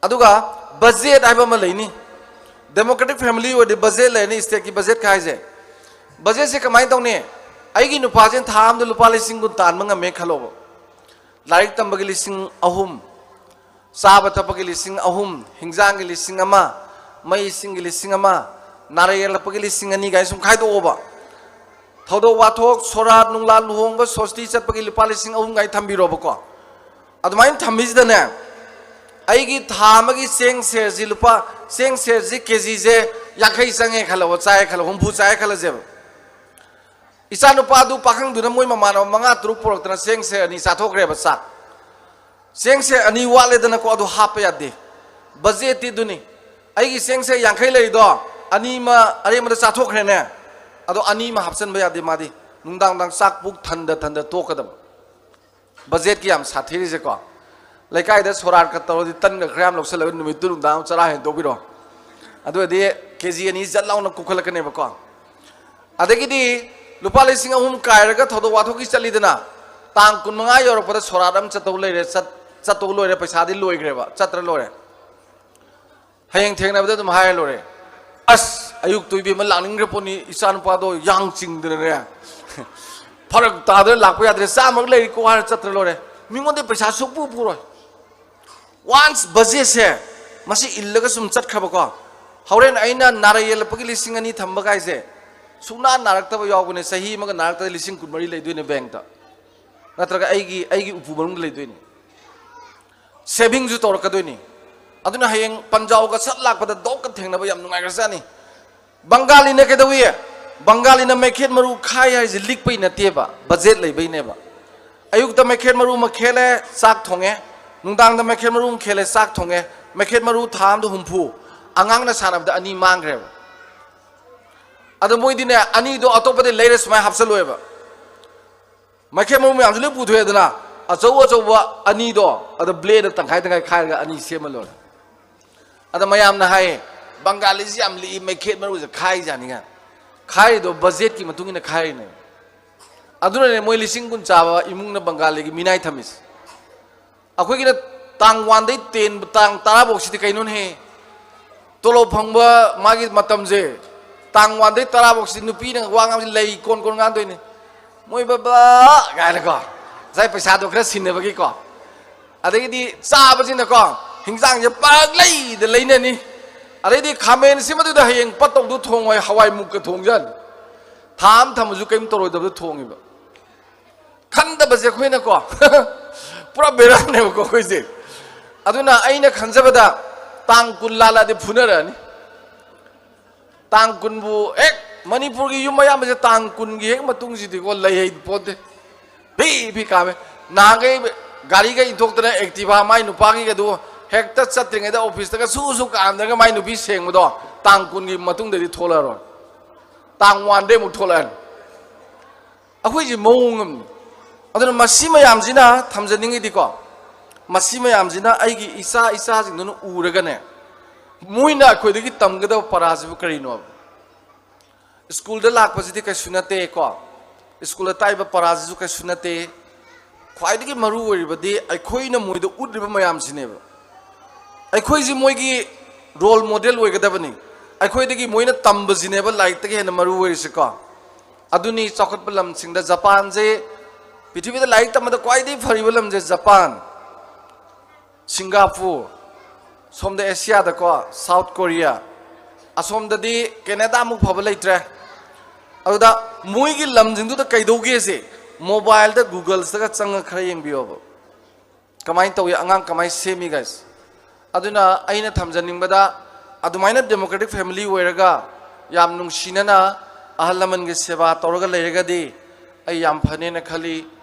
ꯑꯗꯨꯒ ꯕꯖꯦꯠ ꯍꯥꯏꯕ ꯑꯃ ꯂꯩꯅꯤ꯫ ꯗꯦꯃꯣꯀ꯭ꯔꯦꯇꯤꯛ ꯐꯦꯃꯤꯂꯤ ꯑꯣꯏꯔꯗꯤ ꯕꯖꯦꯠ ꯂꯩꯔꯅꯤ, ꯁ꯭ꯇꯦꯠꯀꯤ ꯕꯖꯦꯠꯀ ꯍꯥꯏꯁꯦ꯫ ꯕꯖꯦꯠꯁꯦ ꯀꯃꯥꯏꯅ ꯇꯧꯅꯤ? ꯑꯩꯒꯤ ꯅꯨꯄꯥꯁꯤꯅ ꯊꯥ ꯑꯃꯗ ꯂꯨꯄꯥ ꯂꯤꯁꯤꯡ ꯀꯨꯟ ꯇꯥꯟꯕ ꯉꯝꯃꯦ ꯈꯜꯂꯣꯕ꯫ ꯂꯥꯏꯔꯤꯛ ꯇꯝꯕꯒꯤ ꯂꯤꯁꯤꯡ ꯑꯍꯨꯝ, ꯆꯥꯕ ꯊꯛꯄꯒꯤ ꯂꯤꯁꯤꯡ ꯑꯍꯨꯝ, ꯍꯤꯟꯖꯥꯡꯒꯤ ꯂꯤꯁꯤꯡ ꯑꯃ, ꯃꯩ ꯏꯁꯤꯡꯒꯤ ꯂꯤꯁꯤꯡ ꯑꯃ, ꯅꯥꯔꯛ ꯌꯦꯛꯂꯛꯄꯒꯤ ꯂꯤꯁꯤꯡ ꯑꯅꯤ ꯀꯥꯏꯅ ꯁꯨꯝ ꯈꯥꯏꯗꯣꯛꯑꯣꯕ꯫ ꯊꯧꯗꯣꯛ ꯋꯥꯊꯣꯛ, ꯁꯣꯔꯥꯠ ꯅꯨꯡꯂꯥꯠ, ꯂꯨꯍꯣꯡꯕ, ꯁꯣꯁꯇꯤ ꯆꯠꯄꯒꯤ ꯂꯨꯄꯥ ꯂꯤꯁꯤꯡ ꯑꯍꯨꯝ ꯀꯥꯏꯅ ꯊꯝꯕꯤꯔꯣꯕꯀꯣ꯫ ꯑꯗꯨꯃꯥꯏꯅ ꯊꯝꯃꯤꯁꯤꯗꯅꯦ, ꯑꯩꯒꯤ ꯊꯥ ꯑꯃꯒꯤ ꯆꯦꯡ ꯁꯦꯔꯁꯤ ꯂꯨꯄꯥ, ꯆꯦꯡ ꯁꯦꯔꯁꯤ ꯀꯦꯖꯤꯁꯦ ꯌꯥꯡꯈꯩ ꯆꯪꯉꯦ ꯈꯜꯂꯣꯕ, ꯆꯥꯏ ꯈꯜꯂꯣ, ꯍꯨꯝꯐꯨ ꯆꯥꯏ ꯈꯜꯂꯁꯦꯕ꯫ ꯏꯆꯥꯅꯨꯄꯥꯗꯨ ꯄꯥꯈꯪꯗꯨꯅ ꯃꯣꯏ ꯃꯃꯥꯟꯅꯕ ꯃꯉꯥ ꯇꯔꯨꯛ ꯄꯨꯔꯛꯇꯅ ꯆꯦꯡ ꯁꯦꯔ ꯑꯅꯤ ꯆꯥꯊꯣꯛꯈ꯭ꯔꯦꯕ ꯆꯥꯛ꯫ ꯆꯦꯡ ꯁꯦꯔ ꯑꯅꯤ ꯋꯥꯠꯂꯦꯗꯅꯀꯣ, ꯑꯗꯨ ꯍꯥꯞꯄ ꯌꯥꯗꯦ꯫ ꯕꯖꯦꯠꯇꯤ ꯑꯗꯨꯅꯤ꯫ ꯑꯩꯒꯤ ꯆꯦꯡ ꯁꯦꯔ ꯌꯥꯡꯈꯩ ꯂꯩꯔꯤꯗꯣ, ꯑꯅꯤꯃ ꯑꯔꯦꯝꯕꯗ ꯆꯥꯊꯣꯛꯈ꯭ꯔꯦꯅꯦ꯫ ꯑꯗꯣ ꯑꯅꯤꯃ ꯍꯥꯞꯆꯤꯟꯕ ꯌꯥꯗꯦ ꯃꯥꯗꯤ꯫ ꯅꯨꯡꯗꯥꯡ ꯅꯨꯡꯗꯥꯡ ꯆꯥꯛ ꯄꯨꯛ ꯊꯟꯗ ꯊꯟꯗ ꯇꯣꯛꯀꯗꯕ꯫ ꯕꯖꯦꯠꯀꯤ ꯌꯥꯝ ꯁꯥꯊꯤꯔꯤꯁꯦꯀꯣ꯫ ꯂꯩꯀꯥꯏꯗ ꯁꯣꯔꯥꯠꯀ ꯇꯧꯔꯗꯤ ꯇꯟꯒ ꯈꯔ ꯌꯥꯝ ꯂꯧꯁꯜꯂꯒ ꯅꯨꯃꯤꯠꯇꯨ ꯅꯨꯡꯗꯥꯡ ꯆꯔꯥ ꯍꯦꯟꯗꯣꯛꯄꯤꯔꯣ꯫ ꯑꯗꯨ ꯑꯣꯏꯔꯗꯤ ꯀꯦꯖꯤ ꯑꯅꯤ ꯖꯠ ꯂꯥꯎꯅ ꯀꯨꯞꯈꯠꯂꯛꯀꯅꯦꯕꯀꯣ꯫ ꯑꯗꯒꯤꯗꯤ ꯂꯨꯄꯥ ꯂꯤꯁꯤꯡ ꯑꯍꯨꯝ ꯀꯥꯏꯔꯒ ꯊꯧꯗꯣꯛ ꯋꯥꯊꯣꯛꯀꯤ ꯆꯠꯂꯤꯗꯅ, ꯇꯥꯡ ꯀꯨꯟꯃꯉꯥ ꯌꯧꯔꯛꯄꯗ ꯁꯣꯔꯥꯠ ꯑꯃ ꯆꯠꯇꯧ ꯂꯩꯔꯦ, ꯆꯠ-, ꯆꯠꯇꯧ ꯂꯣꯏꯔꯦ, ꯄꯩꯁꯥꯗꯤ ꯂꯣꯏꯈ꯭ꯔꯦꯕ, ꯆꯠꯇ꯭ꯔ ꯂꯣꯏꯔꯦ꯫ ꯍꯌꯦꯡ ꯊꯦꯡꯅꯕꯗ ꯑꯗꯨꯝ ꯍꯥꯏꯔ ꯂꯣꯏꯔꯦ꯫ ꯑꯁ, ꯑꯌꯨꯛꯇꯨ ꯏꯕꯦꯝꯃ ꯂꯥꯛꯅꯤꯡꯈ꯭ꯔ ꯄꯣꯠꯅꯤ, ꯏꯆꯥ ꯅꯨꯄꯥꯗꯣ ꯌꯥꯡ ꯆꯤꯡꯗꯅꯅꯦ, ꯐꯔꯛ ꯇꯥꯗꯅ ꯂꯥꯛꯄ ꯌꯥꯗ꯭ꯔꯦ, ꯆꯥꯝꯃꯈꯛ ꯂꯩꯔꯤꯀꯣ ꯍꯥꯏꯔ ꯆꯠꯇ꯭ꯔ ꯂꯣꯏꯔꯦ꯫ ꯃꯤꯉꯣꯟꯗ ꯄꯩꯁꯥ ꯁꯨꯡꯄꯨ ꯄꯨꯔꯣꯏ꯫ ꯋꯥꯟꯁ ꯕꯖꯦꯠꯁꯦ ꯃꯁꯤ ꯏꯜꯂꯒ ꯁꯨꯝ ꯆꯠꯈ꯭ꯔꯕꯀꯣ, ꯍꯣꯔꯦꯟ ꯑꯩꯅ ꯅꯥꯔꯛ ꯌꯦꯛꯂꯛꯄꯒꯤ ꯂꯤꯁꯤꯡ ꯑꯅꯤ ꯊꯝꯕ ꯀꯥꯏꯁꯦ ꯁꯨꯡꯅꯥ ꯅꯥꯔꯛꯇꯕ ꯌꯥꯎꯕꯅꯦ꯫ ꯆꯍꯤ ꯑꯃꯒ ꯅꯥꯔꯛꯇꯗꯤ ꯂꯤꯁꯤꯡ ꯀꯨꯟꯃꯔꯤ ꯂꯩꯗꯣꯏꯅꯦ ꯕꯦꯡꯛꯇ, ꯅꯠꯇ꯭ꯔꯒ ꯑꯩꯒꯤ, ꯑꯩꯒꯤ ꯎꯄꯨ ꯃꯅꯨꯡꯗ ꯂꯩꯗꯣꯏꯅꯦ꯫ ꯁꯦꯚꯤꯡꯁꯨ ꯇꯧꯔꯛꯀꯗꯣꯏꯅꯤ꯫ ꯑꯗꯨꯅ ꯍꯌꯦꯡ ꯄꯟꯖꯥꯎꯒ ꯁꯠ ꯂꯥꯛꯄꯗ ꯗꯣꯛꯀ ꯊꯦꯡꯅꯕ ꯌꯥꯝ ꯅꯨꯡꯉꯥꯏꯈ꯭ꯔꯖꯥꯠꯅꯤ꯫ ꯕꯪꯒꯥꯂꯤꯅ ꯀꯩꯗꯧꯏ? ꯕꯪꯒꯥꯂꯤꯅ ꯃꯩꯈꯦꯠ ꯃꯔꯨ ꯈꯥꯏ ꯍꯥꯏꯁꯦ ꯂꯤꯛꯄꯩ ꯅꯠꯇꯦꯕ, ꯕꯖꯦꯠ ꯂꯩꯕꯩꯅꯦꯕ꯫ ꯑꯌꯨꯛꯇ ꯃꯩꯈꯦꯠ ꯃꯔꯨ ꯑꯃ ꯈꯦꯠꯂꯦ, ꯆꯥꯛ ꯊꯣꯡꯉꯦ꯫ ꯅꯨꯡꯗꯥꯡꯗ ꯃꯩꯈꯦꯠ ꯃꯔꯨ ꯑꯃ ꯈꯦꯠꯂꯦ, ꯆꯥꯛ ꯊꯣꯡꯉꯦ, ꯃꯩꯈꯦꯠ ꯃꯔꯨ ꯊꯥ ꯑꯃꯗ ꯍꯨꯝꯐꯨ, ꯑꯉꯥꯡꯅ ꯁꯥꯟꯅꯕꯗ ꯑꯅꯤ ꯃꯥꯡꯈ꯭ꯔꯦꯕ꯫ ꯑꯗꯣ ꯃꯣꯏꯗꯤꯅꯦ, ꯑꯅꯤꯗꯣ ꯑꯇꯣꯞꯄꯗꯤ ꯂꯩꯔ ꯁꯨꯃꯥꯏꯅ ꯍꯥꯞꯆꯜꯂꯣꯏꯕ꯫ ꯃꯩꯈꯦꯠ ꯃꯔꯨ ꯃꯌꯥꯝꯁꯨ ꯂꯣꯏ ꯄꯨꯊꯣꯛꯑꯦꯗꯅ, ꯑꯆꯧ ꯑꯆꯧꯕ ꯑꯅꯤꯗꯣ ꯑꯗ blade ꯇꯪꯈꯥꯏ ꯇꯪꯈꯥꯏ ꯈꯥꯏꯔꯒ ꯑꯅꯤ ꯁꯦꯝꯃ ꯂꯣꯏꯔꯦ꯫ ꯑꯗ ꯃꯌꯥꯝꯅ ꯍꯥꯏꯌꯦ, "ꯕꯪꯒꯥꯂꯤꯁꯤ ꯌꯥꯝ ꯂꯤꯛꯏ, ꯃꯩꯈꯦꯠ ꯃꯔꯨꯁꯦ ꯈꯥꯏꯖꯥꯅꯤ" ꯀꯥꯏꯅ꯫ ꯈꯥꯏꯔꯤꯗꯣ budgetꯀꯤ ꯃꯇꯨꯡ ꯏꯟꯅ ꯈꯥꯏꯔꯤꯅꯦ꯫ ꯑꯗꯨꯅꯅꯦ ꯃꯣꯏ ꯂꯤꯁꯤꯡ ꯀꯨꯟ ꯆꯥꯕ ꯏꯃꯨꯡꯅ ꯕꯪꯒꯥꯂꯤꯒꯤ ꯃꯤꯅꯥꯏ ꯊꯝꯃꯤꯁꯦ꯫ ꯑꯩꯈꯣꯏꯒꯤꯅ ꯇꯥꯡ oneꯗꯩ ten, ꯇꯥꯡ ꯇꯔꯥ ꯐꯥꯎꯁꯤꯗꯤ ꯀꯩꯅꯣꯅꯦꯍꯦ? ꯇꯣꯂꯣꯞ ꯐꯪꯕ ꯃꯥꯒꯤ ꯃꯇꯝꯁꯦ, ꯇꯥꯡ oneꯗꯩ ꯇꯔꯥ ꯐꯥꯎꯁꯤꯗꯤ ꯅꯨꯄꯤꯅ ꯋꯥ ꯉꯥꯡꯕꯁꯤ ꯂꯩ ꯀꯣꯟ ꯀꯣꯟ ꯉꯥꯡꯗꯣꯏꯅꯤ꯫ "ꯃꯣꯏ ꯕꯕꯥ" ꯀꯥꯏꯅꯀꯣ, ꯉꯁꯥꯏ ꯄꯩꯁꯥꯗꯣ ꯈꯔ ꯁꯤꯟꯅꯕꯒꯤꯀꯣ꯫ ꯑꯗꯒꯤꯗꯤ ꯆꯥꯕꯁꯤꯅꯀꯣ, ꯍꯤꯟꯖꯥꯡꯁꯦ ꯄꯥꯛ ꯂꯩꯗ ꯂꯩꯅꯅꯤ꯫ ꯑꯗꯩꯗꯤ ꯈꯥꯃꯦꯟꯁꯤꯃꯗꯨꯗ ꯍꯌꯦꯡ ꯄꯠꯇꯧꯗꯨ ꯊꯣꯡꯉꯣꯏ, ꯍꯋꯥꯏ ꯃꯨꯛꯀ ꯊꯣꯡꯖꯥꯅꯤ꯫ ꯊꯥ ꯑꯃ ꯊꯝꯃꯁꯨ ꯀꯔꯤꯝ ꯇꯧꯔꯣꯏꯗꯕꯗ ꯊꯣꯡꯉꯤꯕ꯫ ꯈꯟꯗꯕꯁꯦ ꯑꯩꯈꯣꯏꯅꯀꯣ, ꯄꯨꯔꯥ ꯕꯦꯔꯥꯅꯦꯕꯀꯣ ꯑꯩꯈꯣꯏꯁꯦ꯫ ꯑꯗꯨꯅ ꯑꯩꯅ ꯈꯟꯖꯕꯗ ꯇꯥꯡ ꯀꯨꯟ ꯂꯥꯜꯂꯛꯑꯗꯤ ꯐꯨꯅꯔꯛꯑꯅꯤ꯫ ꯇꯥꯡ ꯀꯨꯟꯕꯨ ꯍꯦꯛ, ꯃꯅꯤꯄꯨꯔꯒꯤ ꯌꯨꯝ ꯑꯌꯥꯝꯕꯁꯦ ꯇꯥꯡ ꯀꯨꯟꯒꯤ ꯍꯦꯛ ꯃꯇꯨꯡꯁꯤꯗꯤꯀꯣ ꯂꯩ ꯍꯩ ꯄꯣꯠꯇꯦ꯫ ꯐꯤ ꯐꯤ ꯀꯥꯝꯃꯦ꯫ ꯅꯍꯥꯟꯈꯩ ꯒꯥꯔꯤꯒ ꯏꯟꯊꯣꯛꯇꯅ Activa ꯃꯥꯏ ꯅꯨꯄꯥꯒꯤꯒꯗꯨ ꯍꯦꯛꯇ ꯆꯠꯇ꯭ꯔꯤꯉꯩꯗ officeꯇꯒ ꯁꯨ ꯁꯨ ꯀꯥꯝꯗ꯭ꯔꯒ ꯃꯥꯏ ꯅꯨꯄꯤ ꯁꯦꯡꯕꯗꯣ ꯇꯥꯡ ꯀꯨꯟꯒꯤ ꯃꯇꯨꯡꯗꯗꯤ ꯊꯣꯛꯂꯛꯑꯔꯣꯏ꯫ ꯇꯥꯡ oneꯗꯩ ꯑꯃꯨꯛ ꯊꯣꯛꯂꯛꯑꯅꯤ꯫ ꯑꯩꯈꯣꯏꯁꯦ ꯃꯑꯣꯡ ꯑꯃꯅꯤ꯫ ꯑꯗꯨꯅ ꯃꯁꯤ ꯃꯌꯥꯝꯁꯤꯅ ꯊꯝꯖꯅꯤꯡꯉꯤꯗꯤꯀꯣ, ꯃꯁꯤ ꯃꯌꯥꯝꯁꯤꯅ ꯑꯩꯒꯤ ꯏꯆꯥ ꯏꯆꯥꯁꯤꯡꯗꯨꯅ ꯎꯔꯒꯅꯦ, ꯃꯣꯏꯅ ꯑꯩꯈꯣꯏꯗꯒꯤ ꯇꯝꯒꯗꯕ ꯄꯔꯥꯁꯤꯕꯨ ꯀꯔꯤꯅꯣꯕ? ꯁ꯭ꯀꯨꯜꯗ ꯂꯥꯛꯄꯁꯤꯗꯤ ꯀꯩꯁꯨ ꯅꯠꯇꯦꯀꯣ꯫ ꯁ꯭ꯀꯨꯜꯗ ꯇꯥꯛꯏꯕ ꯄꯔꯥꯁꯤꯁꯨ ꯀꯩꯁꯨ ꯅꯠꯇꯦ꯫ ꯈ꯭ꯋꯥꯏꯗꯒꯤ ꯃꯔꯨ ꯑꯣꯏꯔꯤꯕꯗꯤ ꯑꯩꯈꯣꯏꯅ ꯃꯣꯏꯗ ꯎꯠꯂꯤꯕ ꯃꯌꯥꯝꯁꯤꯅꯦꯕ꯫ ꯑꯩꯈꯣꯏꯁꯤ ꯃꯣꯏꯒꯤ role model ꯑꯣꯏꯒꯗꯕꯅꯤ꯫ ꯑꯩꯈꯣꯏꯗꯒꯤ ꯃꯣꯏꯅ ꯇꯝꯕꯁꯤꯅꯦꯕ ꯂꯥꯏꯔꯤꯛꯇꯒꯤ ꯍꯦꯟꯅ ꯃꯔꯨ ꯑꯣꯏꯔꯤꯁꯤꯀꯣ꯫ ꯑꯗꯨꯅꯤ ꯆꯥꯎꯈꯠꯄ ꯂꯝꯁꯤꯡꯗ ꯖꯄꯥꯟꯁꯦ ꯄ꯭ꯔꯤꯊꯤꯕꯤꯗ ꯂꯥꯏꯔꯤꯛ ꯇꯝꯕꯗ ꯈ꯭ꯋꯥꯏꯗꯒꯤ ꯐꯔꯤꯕ ꯂꯝꯁꯦ ꯖꯄꯥꯟ, ꯁꯤꯡꯒꯥꯄꯨꯔ, ꯁꯣꯝꯗ ꯑꯦꯁꯤꯌꯥꯗꯀꯣ ꯁꯥꯎꯠ ꯀꯣꯔꯤꯌꯥ, ꯑꯁꯣꯝꯗꯗꯤ ꯀꯦꯅꯦꯗꯥꯃꯨꯛ ꯐꯕ ꯂꯩꯇ꯭ꯔꯦ꯫ ꯑꯗꯨꯗ ꯃꯣꯏꯒꯤ ꯂꯝꯁꯤꯡꯗꯨꯗ ꯀꯩꯗꯧꯒꯦꯁꯦ mobileꯗ Googleꯁꯤꯗꯒ ꯆꯪꯉ ꯈꯔ ꯌꯦꯡꯕꯤꯌꯣꯕ꯫ ꯀꯃꯥꯏꯅ ꯇꯧꯏ, ꯑꯉꯥꯡ ꯀꯃꯥꯏꯅ ꯁꯦꯝꯃꯤ guys? ꯑꯗꯨꯅ ꯑꯩꯅ ꯊꯝꯖꯅꯤꯡꯕꯗ, ꯑꯗꯨꯃꯥꯏꯅ democratic family ꯑꯣꯏꯔꯒ ꯌꯥꯝ ꯅꯨꯡꯁꯤꯅꯅ ꯑꯍꯜ ꯂꯃꯟꯒꯤ ꯁꯦꯕꯥ ꯇꯧꯔꯒ ꯂꯩꯔꯒꯗꯤ ꯑꯩ ꯌꯥꯝ ꯐꯅꯦꯅ ꯈꯜꯂꯤ꯫